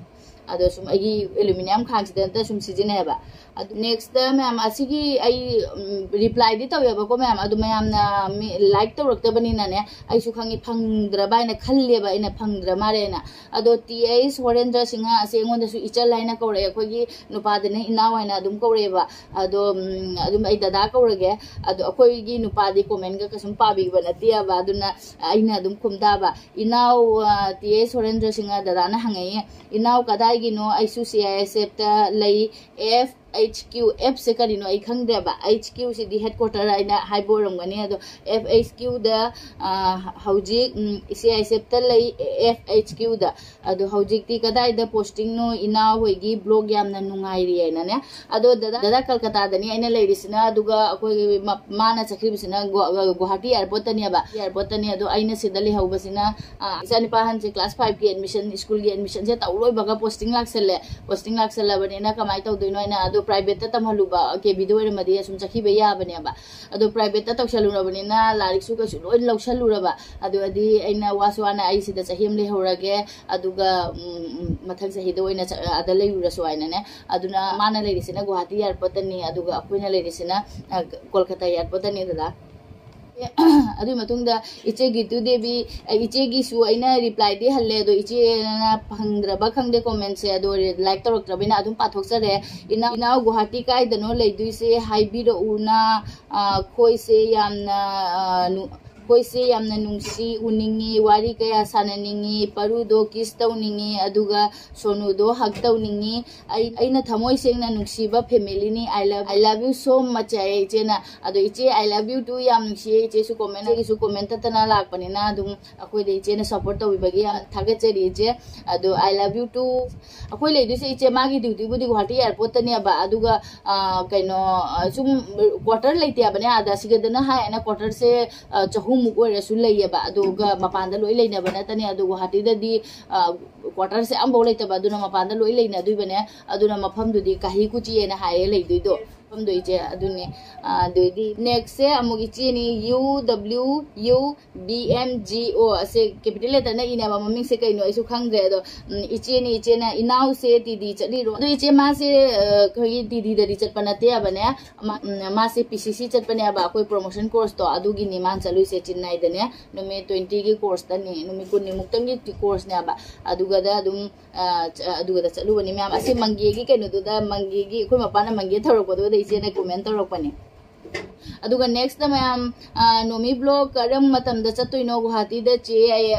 ꯑꯗꯣ ꯁꯨꯝ ꯑꯩꯒꯤ ꯑꯦꯂꯨꯃꯤꯅꯤꯌꯝ ꯈꯥꯡꯁꯤꯗ ꯅꯠꯇ ꯁꯨꯝ ꯁꯤꯖꯤꯟꯅꯩꯌꯦꯕ꯫ ꯑꯗꯨ ꯅꯦꯛꯁꯇ ꯃꯌꯥꯝ ꯑꯁꯤꯒꯤ ꯑꯩ, ꯎꯝ, ꯔꯤꯄ꯭ꯂꯥꯏꯗꯤ ꯇꯧꯋꯦꯕꯀꯣ ꯃꯌꯥꯝ, ꯑꯗꯨ ꯃꯌꯥꯝꯅ ꯃꯤ ꯂꯥꯏꯛ ꯇꯧꯔꯛꯇꯕꯅꯤꯅꯅꯦ, ꯑꯩꯁꯨ ꯈꯪꯉꯤ ꯐꯪꯗ꯭ꯔꯕ ꯍꯥꯏꯅ ꯈꯜꯂꯦꯕ, ꯑꯩꯅ ꯐꯪꯗ꯭ꯔ ꯃꯥꯜꯂꯦꯅ꯫ ꯑꯗꯣ ꯇꯤ ꯑꯩꯆ ꯍꯣꯔꯦꯟꯗ꯭ꯔ ꯁꯤꯡꯍ ꯑꯁꯤ ꯑꯩꯉꯣꯟꯗꯁꯨ ꯏꯆꯜ ꯍꯥꯏꯅ ꯀꯧꯔꯛꯑꯦ, ꯑꯩꯈꯣꯏꯒꯤ ꯅꯨꯄꯥꯗꯅ ꯏꯅꯥꯎ ꯍꯥꯏꯅ ꯑꯗꯨꯝ ꯀꯧꯔꯛꯑꯦꯕ꯫ ꯑꯗꯣ, ꯎꯝ, ꯑꯗꯨꯝ ꯑꯩ ꯗꯗꯥ ꯀꯧꯔꯒꯦ꯫ ꯑꯗꯣ ꯑꯩꯈꯣꯏꯒꯤ ꯅꯨꯄꯥꯗꯤ ꯀꯣꯃꯦꯟꯒ ꯀꯩꯁꯨꯝ ꯄꯥꯕꯤꯕ ꯅꯠꯇꯦꯕ, ꯑꯗꯨꯅ ꯑꯩꯅ ꯑꯗꯨꯝ ꯈꯨꯝ ꯇꯥꯕ꯫ ꯏꯅꯥꯎ, ꯑ, ꯇꯤ ꯑꯩꯆ ꯁꯣꯔꯦꯟꯗ꯭ꯔ ꯁꯤꯡꯍ ꯗꯗꯥꯅ ꯍꯪꯉꯛꯏ, "ꯏꯅꯥꯎ ꯀꯗꯥꯏꯒꯤꯅꯣ? ꯑꯩꯁꯨ ꯁꯤ ꯑꯥꯏ ꯑꯦꯁ ꯑꯦꯐꯇ ꯂꯩ, ꯑꯦꯐ ꯑꯩꯆ ꯀ꯭ꯌꯨ", ꯑꯦꯐꯁꯦ ꯀꯔꯤꯅꯣ ꯑꯩ ꯈꯪꯗ꯭ꯔꯦꯕ, ꯑꯩꯆ ꯀ꯭ꯌꯨꯁꯤꯗꯤ ꯍꯦꯗ ꯀ꯭ꯋꯥꯇꯔ ꯍꯥꯏꯅ ꯍꯥꯏꯕ ꯑꯣꯏꯔꯝꯒꯅꯤ꯫ ꯑꯗꯣ ꯑꯦꯐ ꯑꯩꯆ ꯀ꯭ꯌꯨꯗ, ꯑ, ꯍꯧꯖꯤꯛ, ꯎꯝ, ꯁꯤ ꯑꯥꯏ ꯑꯦꯁ ꯑꯦꯐꯇ ꯂꯩ, ꯑꯦꯐ ꯑꯩꯆ ꯀ꯭ꯌꯨꯗ꯫ ꯑꯗꯣ ꯍꯧꯖꯤꯛꯇꯤ ꯀꯗꯥꯏꯗ ꯄꯣꯁꯇꯤꯡꯅꯣ? ꯏꯅꯥꯎ ꯍꯣꯏꯒꯤ ꯕ꯭ꯂꯣꯛ ꯌꯥꯝꯅ ꯅꯨꯡꯉꯥꯏꯔꯤ ꯍꯥꯏꯅꯅꯦ꯫ ꯑꯗꯣ ꯗꯗꯥ, ꯗꯗꯥ ꯀꯜꯀꯇꯥꯗꯅꯤ ꯑꯩꯅ ꯂꯩꯔꯤꯁꯤꯅ, ꯑꯗꯨꯒ ꯑꯩꯈꯣꯏ ꯃ-, ꯃꯥꯅ ꯆꯠꯈꯤꯕꯁꯤꯅ ꯒꯨꯋꯥ-, ꯒꯨꯋꯥꯍꯥꯇꯤ ꯑꯦꯌꯥꯔꯄꯣꯔꯠꯇꯅꯦꯕ, ꯑꯦꯌꯥꯔꯄꯣꯔꯠꯇꯅꯤ꯫ ꯑꯗꯣ ꯑꯩꯅ ꯁꯤꯗ ꯂꯩꯍꯧꯕꯁꯤꯅ, ꯑ, ꯏꯆꯥꯅꯨꯄꯥ ꯑꯍꯟꯁꯦ ꯀ꯭ꯂꯥꯁ ꯐꯥꯏꯚꯀꯤ ꯑꯦꯗꯃꯤꯁꯟ, ꯁ꯭ꯀꯨꯜꯒꯤ ꯑꯦꯗꯃꯤꯁꯟꯁꯦ ꯇꯧ ꯂꯣꯏꯕꯒ ꯄꯣꯁꯇꯤꯡ ꯂꯥꯛꯁꯜꯂꯦ꯫ ꯄꯣꯁꯇꯤꯡ ꯂꯥꯛꯁꯜꯂꯕꯅꯤꯅ ꯀꯃꯥꯏꯅ ꯇꯧꯗꯣꯏꯅꯣ ꯍꯥꯏꯅ, ꯑꯗꯣ ꯄ꯭ꯔꯥꯏꯚꯦꯠꯇ ꯇꯝꯍꯜꯂꯨꯕ, ꯀꯦ ꯕꯤꯗ ꯑꯣꯏꯔꯝꯃꯗꯤ ꯑꯁꯨꯝ ꯆꯠꯈꯤꯕ ꯌꯥꯕꯅꯦꯕ꯫ ꯑꯗꯣ ꯄ꯭ꯔꯥꯏꯚꯦꯠꯇ ꯇꯧꯁꯜꯂꯨꯔꯕꯅꯤꯅ ꯂꯥꯏꯔꯤꯛꯁꯨ ꯀꯩꯁꯨ ꯂꯣꯏ ꯂꯧꯁꯜꯂꯨꯔꯕ꯫ ꯑꯗꯨꯗꯤ ꯑꯩꯅ ꯋꯥꯁꯨ ꯋꯥꯅ ꯑꯩ ꯁꯤꯗ ꯆꯍꯤ ꯑꯃ ꯂꯩꯍꯧꯔꯒꯦ, ꯑꯗꯨꯒ, ꯎꯝ, ꯎꯝ, ꯃꯊꯪ ꯆꯍꯤꯗ ꯑꯣꯏꯅ ꯆꯠ-, ꯑꯗ ꯂꯩꯔꯨꯔꯁꯨ ꯍꯥꯏꯅꯅꯦ꯫ ꯑꯗꯨꯅ ꯃꯥꯅ ꯂꯩꯔꯤꯁꯤꯅ ꯒꯨꯋꯥꯍꯥꯇꯤ ꯑꯦꯌꯥꯔꯄꯣꯔꯠꯇꯅꯤ, ꯑꯗꯨꯒ ꯑꯩꯈꯣꯏꯅ ꯂꯩꯔꯤꯁꯤꯅ, ꯑ, ꯀꯣꯜꯀꯇꯥ ꯑꯦꯌꯥꯔꯄꯣꯔꯠꯇꯅꯤ ꯗꯗꯥ꯫ ꯑꯗꯨꯒꯤ ꯃꯇꯨꯡꯗ ꯏꯆꯦ ꯒꯤꯇꯨ ꯗꯦꯕꯤ, ꯑ, ꯏꯆꯦꯒꯤꯁꯨ ꯑꯩꯅ ꯔꯤꯄ꯭ꯂꯥꯏꯗꯤ ꯍꯜꯂꯦ, ꯑꯗꯣ ꯏꯆꯦꯅ ꯐꯪꯗ꯭ꯔꯕ ꯈꯪꯗꯦ ꯀꯣꯃꯦꯟꯁꯦ, ꯑꯗꯣ ꯂꯥꯏꯛ ꯇꯧꯔꯛꯇ꯭ꯔꯕꯅꯤꯅ ꯑꯗꯨꯝ ꯄꯥꯊꯣꯛꯆꯔꯦ꯫ "ꯏꯅꯥꯎ, ꯏꯅꯥꯎ ꯒꯨꯍꯥꯇꯤ ꯀꯥꯏꯗꯅꯣ ꯂꯩꯗꯣꯏꯁꯦ ꯍꯥꯏꯕꯤꯔꯛꯎꯅ, ꯑ, ꯑꯩꯈꯣꯏꯁꯦ ꯌꯥꯝꯅ, ꯑ, ꯅꯨ-, ꯑꯩꯈꯣꯏꯁꯦ ꯌꯥꯝꯅ ꯅꯨꯡꯁꯤ ꯎꯅꯤꯡꯉꯤ, ꯋꯥꯔꯤ ꯀꯌꯥ ꯁꯥꯟꯅꯅꯤꯡꯉꯤ, ꯄꯔꯨꯗꯣ ꯀꯤꯁ ꯇꯧꯅꯤꯡꯉꯤ, ꯑꯗꯨꯒ ꯁꯣꯅꯨꯗꯣ ꯍꯛ ꯇꯧꯅꯤꯡꯉꯤ꯫ ꯑꯩ, ꯑꯩꯅ ꯊꯃꯣꯏ ꯁꯦꯡꯅ ꯅꯨꯡꯁꯤꯕ ꯐꯦꯃꯤꯂꯤꯅꯤ꯫ I love, I love you so much" ꯍꯥꯏꯌꯦ ꯏꯆꯦꯅ꯫ ꯑꯗꯣ ꯏꯆꯦ, "I love you too", ꯌꯥꯝ ꯅꯨꯡꯁꯤꯌꯦ꯫ ꯏꯆꯦꯁꯨ ꯀꯣꯃꯦꯟ, ꯑꯩꯒꯤꯁꯨ ꯀꯣꯃꯦꯟ ꯇꯠꯇꯅ ꯂꯥꯛꯄꯅꯤꯅ ꯑꯗꯨꯝ ꯑꯩꯈꯣꯏꯗ ꯏꯆꯦꯅ ꯁꯞꯄꯣꯔꯠ ꯇꯧꯕꯤꯕꯒꯤ ꯌꯥꯝ ꯊꯥꯒꯠꯆꯔꯤ ꯏꯆꯦ꯫ ꯑꯗꯣ "I love you too"꯫ ꯑꯩꯈꯣꯏ ꯂꯩꯗꯣꯏꯁꯦ ꯏꯆꯦ, ꯃꯥꯒꯤ ꯗ꯭ꯌꯨꯇꯤꯕꯨꯗꯤ ꯒꯨꯍꯥꯇꯤ ꯑꯦꯌꯥꯔꯄꯣꯔꯠꯇꯅꯦꯕ, ꯑꯗꯨꯒ, ꯑ, ꯀꯩꯅꯣ, ꯑ, ꯁꯨꯝ ꯀ꯭ꯋꯥꯇꯔ ꯂꯩꯇꯦ ꯍꯥꯏꯕꯅꯦ ꯑꯥꯗ꯫ ꯁꯤꯒꯗꯅ ꯍꯥꯏꯌꯦꯅ ꯀ꯭ꯋꯥꯇꯔꯁꯦ, ꯑ, ꯆꯍꯨꯝꯃꯨꯛ ꯑꯣꯏꯔꯁꯨ ꯂꯩꯌꯦꯕ, ꯑꯗꯨꯒ ꯃꯄꯥꯟꯗ ꯂꯣꯏ ꯂꯩꯅꯕ ꯅꯠꯇꯅꯦ꯫ ꯑꯗꯣ ꯒꯨꯍꯥꯇꯤꯗꯗꯤ, ꯑ, ꯀ꯭ꯋꯥꯇꯔꯁꯦ ꯑꯝꯐꯥꯎ ꯂꯩꯇꯕ, ꯑꯗꯨꯅ ꯃꯄꯥꯟꯗ ꯂꯣꯏ ꯂꯩꯅꯗꯣꯏꯕꯅꯦ꯫ ꯑꯗꯨꯅ ꯃꯐꯝꯗꯨꯗꯤ ꯀꯥꯍꯤ ꯀꯨꯆꯤꯅ ꯍꯥꯏꯌꯦ ꯂꯩꯗꯣꯏꯗꯣ꯫ ꯃꯐꯝꯗꯣ ꯏꯆꯦ ꯑꯗꯨꯅꯦ꯫ ꯑ, ꯑꯗꯨꯗꯤ ꯅꯦꯛꯁꯁꯦ ꯑꯃꯨꯛ ꯏꯆꯦꯅꯤ, "U W U B M G O", ꯑꯁꯦ ꯀꯦꯄꯤꯇꯦꯜ ꯂꯦꯇꯔꯅ ꯏꯅꯦꯕ, ꯃꯃꯤꯡꯁꯦ ꯀꯩꯅꯣ ꯑꯩꯁꯨ ꯈꯪꯗ꯭ꯔꯦ꯫ ꯑꯗꯣ, ꯎꯝ, ꯏꯆꯦꯅꯤ, ꯏꯆꯦꯅ, "ꯏꯅꯥꯎꯁꯦ ꯇꯤ ꯗꯤ ꯆꯠꯂꯤꯔꯣ?" ꯑꯗꯣ ꯏꯆꯦ, ꯃꯥꯁꯦ, ꯑ, ꯑꯩꯈꯣꯏꯒꯤ ꯇꯤ ꯗꯤꯗꯗꯤ ꯆꯠꯄ ꯅꯠꯇꯦ ꯍꯥꯏꯕꯅꯦ꯫ ꯃꯥ-, ꯎꯝ, ꯃꯥꯁꯦ ꯄꯤ ꯁꯤ ꯁꯤ ꯆꯠꯄꯅꯦꯕ, ꯑꯩꯈꯣꯏ ꯄ꯭ꯔꯣꯃꯣꯁꯟ ꯀꯣꯔꯁꯇꯣ, ꯑꯗꯨꯒꯤꯅꯤ ꯃꯥꯅ ꯆꯠꯂꯨꯏꯁꯦ ꯆꯦꯟꯅꯥꯏꯗꯅꯦ꯫ ꯅꯨꯃꯤꯠ ꯇ꯭ꯋꯦꯟꯇꯤꯒꯤ ꯀꯣꯔꯁꯇꯅꯤ, ꯅꯨꯃꯤꯠ ꯀꯨꯟꯅꯤꯃꯨꯛꯇꯪꯒꯤ ꯀꯣꯔꯁꯅꯦꯕ꯫ ꯑꯗꯨꯒꯗ ꯑꯗꯨꯝ, ꯑ, ꯆ-, ꯑꯗꯨꯒꯗ ꯆꯠꯂꯨꯕꯅꯤ ꯃꯌꯥꯝ꯫ ꯑꯁꯤ ꯃꯪꯒꯦꯒꯤ ꯀꯩꯅꯣꯗꯨꯗ, ꯃꯪꯒꯦꯒꯤ ꯑꯩꯈꯣꯏ ꯃꯄꯥꯅ ꯃꯪꯒꯦ ꯊꯧꯔꯛꯄꯗꯨꯗ ꯏꯆꯦꯅ ꯀꯣꯃꯦꯟ ꯇꯧꯔꯛꯄꯅꯦ꯫ ꯑꯗꯨꯒ ꯅꯦꯛꯁꯇ ꯃꯌꯥꯝ, ꯑ, "ꯅꯣꯃꯤ ꯕ꯭ꯂꯣꯛ ꯀꯔꯝ ꯃꯇꯝꯗ ꯆꯠꯇꯣꯏꯅꯣ ꯒꯨꯍꯥꯇꯤꯗ ꯆꯦ?" ꯑꯩ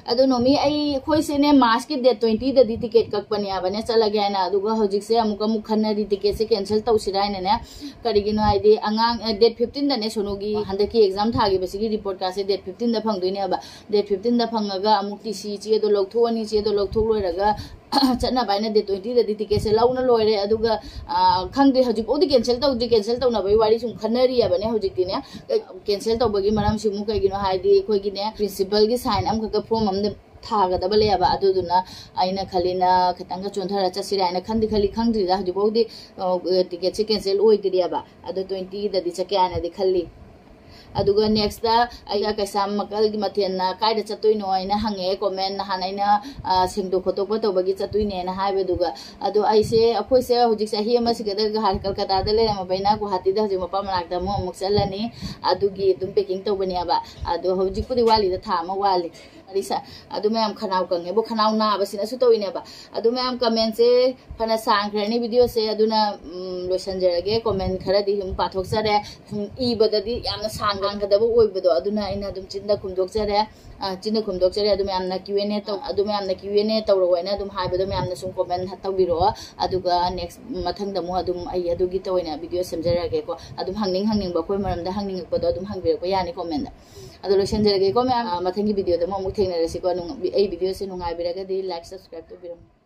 ꯑꯗꯣ ꯅꯣꯃꯤ, ꯑꯩ, ꯑꯩꯈꯣꯏꯁꯦꯅꯦ ꯃꯥꯔꯆꯀꯤ ꯗꯦꯠ ꯇ꯭ꯋꯦꯟꯇꯤꯗ ꯗꯤ ꯇꯤꯀꯦꯠ ꯀꯛꯄꯅꯦ ꯍꯥꯏꯕꯅꯦ, ꯆꯠꯂꯒꯦ ꯍꯥꯏꯅ꯫ ꯑꯗꯨꯒ ꯍꯧꯖꯤꯛꯁꯦ ꯑꯃꯨꯛ ꯑꯃꯨꯛ ꯈꯟꯅꯔꯤ, ꯇꯤꯀꯦꯠꯁꯦ ꯀꯦꯟꯁꯦꯜ ꯇꯧꯁꯤꯔꯥ ꯍꯥꯏꯅꯅꯦ꯫ ꯀꯔꯤꯒꯤꯅꯣ ꯍꯥꯏꯗꯤ ꯑꯉꯥꯡ, ꯑ, ꯗꯦꯠ ꯐꯤꯐꯇꯤꯟꯗꯅꯦ ꯁꯣꯅꯨꯒꯤ ꯍꯟꯗꯛꯀꯤ ꯑꯦꯛꯖꯥꯝ ꯊꯥꯈꯤꯕꯁꯤꯒꯤ ꯔꯤꯄꯣꯔꯠ ꯀꯥꯔꯠꯁꯦ ꯗꯦꯠ ꯐꯤꯐꯇꯤꯟꯗ ꯐꯪꯗꯣꯏꯅꯦꯕ꯫ ꯗꯦꯠ ꯐꯤꯐꯇꯤꯟꯗ ꯐꯪꯉꯒ ꯑꯃꯨꯛ ꯇꯤ ꯁꯤ ꯆꯦꯗꯣ ꯂꯧꯊꯣꯛꯑꯅꯤ, ꯆꯦꯗꯣ ꯂꯧꯊꯣꯛ ꯂꯣꯏꯔꯒ ꯆꯠꯅꯕ ꯍꯥꯏꯅ ꯗꯦꯠ ꯇ꯭ꯋꯦꯟꯇꯤꯗꯗꯤ ꯇꯤꯀꯦꯠꯁꯦ ꯂꯧꯅ ꯂꯣꯏꯔꯦ꯫ ꯑꯗꯨꯒ, ꯑ, ꯈꯪꯗꯦ, ꯍꯧꯖꯤꯛꯐꯥꯎꯗꯤ ꯀꯦꯟꯁꯦꯜ ꯇꯧꯗ꯭ꯔꯤ꯫ ꯀꯦꯟꯁꯦꯜ ꯇꯧꯅꯕꯒꯤ ꯋꯥꯔꯤ ꯁꯨꯝ ꯈꯟꯅꯔꯤꯑꯕꯅꯦ ꯍꯧꯖꯤꯛꯇꯤꯅꯦ꯫ ꯀꯦꯟꯁꯦꯜ ꯇꯧꯕꯒꯤ ꯃꯔꯝꯁꯤ ꯑꯃꯨꯛ ꯀꯩꯒꯤꯅꯣ ꯍꯥꯏꯗꯤ, ꯑꯩꯈꯣꯏꯒꯤꯅꯦ ꯄ꯭ꯔꯤꯟꯁꯤꯄꯜꯒꯤ ꯁꯥꯏꯟ ꯑꯃꯈꯛꯀ ꯐꯣꯝ ꯑꯃꯗ ꯊꯥꯒꯗꯕ ꯂꯩꯌꯦꯕ꯫ ꯑꯗꯨꯗꯨꯅ ꯑꯩꯅ ꯈꯜꯂꯤꯅ ꯈꯤꯇꯪꯒ ꯆꯣꯟꯊꯔ ꯆꯠꯁꯤꯔꯥ ꯍꯥꯏꯅ ꯈꯟꯗꯤ ꯈꯜꯂꯤ, ꯈꯪꯗ꯭ꯔꯤꯗ ꯍꯧꯖꯤꯛꯐꯥꯎꯗꯤ, ꯑ, ꯇꯤꯀꯦꯠꯁꯦ ꯀꯦꯟꯁꯦꯜ ꯑꯣꯏꯗ꯭ꯔꯤꯑꯕ꯫ ꯑꯗꯣ ꯇ꯭ꯋꯦꯟꯇꯤꯗꯗꯤ ꯆꯠꯀꯦ ꯍꯥꯏꯅꯗꯤ ꯈꯜꯂꯤ꯫ ꯑꯗꯨꯒ next ꯑꯩꯒ ꯀꯩꯁꯥꯝ ꯃꯀꯜꯒꯤ ꯃꯊꯦꯜꯅ ꯀꯥꯏꯗ ꯆꯠꯇꯣꯏꯅꯣ ꯍꯥꯏꯅ ꯍꯪꯉꯛꯑꯦ comment꯫ ꯅꯍꯥꯟ ꯑꯩꯅ ꯁꯦꯡꯗꯣꯛ ꯈꯣꯠꯇꯣꯛꯄ ꯇꯧꯕꯒꯤ ꯆꯠꯇꯣꯏꯅꯦꯅ ꯍꯥꯏꯕꯗꯨꯒ꯫ ꯑꯗꯣ ꯑꯩꯁꯦ, ꯑꯩꯈꯣꯏꯁꯦ ꯍꯧꯖꯤꯛ ꯆꯍꯤ ꯑꯃꯁꯤꯒꯗ ꯀꯜꯀꯇꯥꯗ ꯂꯩꯔꯝꯃꯕꯅꯤꯅ ꯒꯨꯍꯥꯇꯤꯗ ꯍꯧꯖꯤꯛ ꯃꯄꯥ ꯃꯅꯥꯛꯇ ꯑꯃꯨꯛ ꯑꯃꯨꯛ ꯆꯠꯂꯅꯤ꯫ ꯑꯗꯨꯒꯤ ꯑꯗꯨꯝ packing ꯇꯧꯕꯅꯦꯕ꯫ ꯑꯗꯣ ꯍꯧꯖꯤꯛꯄꯨꯗꯤ ꯋꯥꯠꯂꯤꯗ, ꯊꯥ ꯑꯃ ꯋꯥꯠꯂꯤ꯫ ꯋꯥꯔꯤ ꯁꯥ-, ꯑꯗꯨ ꯃꯌꯥꯝ ꯈꯅꯥꯎ ꯀꯪꯉꯦꯕꯨ, ꯈꯅꯥꯎ ꯅꯥꯕꯁꯤꯅꯁꯨ ꯇꯧꯔꯤꯅꯦꯕ꯫ ꯑꯗꯨ ꯃꯌꯥꯝ commentꯁꯦ ꯐꯅ ꯁꯥꯡꯈ꯭ꯔꯅꯤ videoꯁꯦ, ꯑꯗꯨꯅ ꯎꯝ, ꯂꯣꯏꯁꯤꯟꯖꯔꯒꯦ꯫ Comment ꯈꯔꯗꯤ ꯁꯨꯝ ꯄꯥꯊꯣꯛꯆꯔꯦ꯫ ꯁꯨꯝ ꯏꯕꯗꯗꯤ ꯌꯥꯝꯅ ꯁꯥꯡꯒꯗꯕ ꯑꯣꯏꯕꯗꯣ, ꯑꯗꯨꯅ ꯑꯩꯅ ꯑꯗꯨꯝ ꯆꯤꯟꯗ ꯈꯨꯝꯗꯣꯛꯆꯔꯦ꯫ ꯑ, ꯆꯤꯟꯗ ꯈꯨꯝꯗꯣꯛꯆꯔꯦ꯫ ꯑꯗꯨ ꯃꯌꯥꯝꯅ Q and A ꯇꯧ-, ꯑꯗꯨ ꯃꯌꯥꯝꯅ Q and A ꯇꯧꯔꯛꯑꯣ ꯍꯥꯏꯅ ꯑꯗꯨꯝ ꯍꯥꯏꯕꯗꯣ ꯃꯌꯥꯝꯅ ꯁꯨꯝ comment ꯇꯧꯕꯤꯔꯛꯑꯣ꯫ ꯑꯗꯨꯒ next ꯃꯊꯪꯗ ꯑꯃꯨꯛ ꯑꯗꯨꯝ ꯑꯩ ꯑꯗꯨꯒꯤ ꯑꯣꯏꯅ video ꯁꯦꯝꯖꯔꯛꯑꯒꯦꯀꯣ꯫ ꯑꯗꯨꯝ ꯍꯪꯅꯤꯡ ꯍꯪꯅꯤꯡꯕ ꯑꯩꯈꯣꯏ ꯃꯔꯝꯗ ꯍꯪꯅꯤꯡꯉꯛꯄꯗꯣ ꯑꯗꯨꯝ ꯍꯪꯕꯤꯔꯛꯄ ꯌꯥꯅꯤ commentꯗ꯫ ꯑꯗꯣ ꯂꯣꯏꯁꯤꯟꯖꯔꯒꯦꯀꯣ ꯃꯌꯥꯝ꯫ ꯑ, ꯃꯊꯪꯒꯤ videoꯗ ꯑꯃꯨꯛ, ꯑꯃꯨꯛ ꯊꯦꯡꯅꯔꯁꯤꯀꯣ꯫ ꯅꯨꯡ-, ꯑꯩ videoꯁꯦ ꯅꯨꯡꯉꯥꯏꯕꯤꯔꯒꯗꯤ like, subscribe ꯇꯧꯕꯤꯔꯝꯃꯨ꯫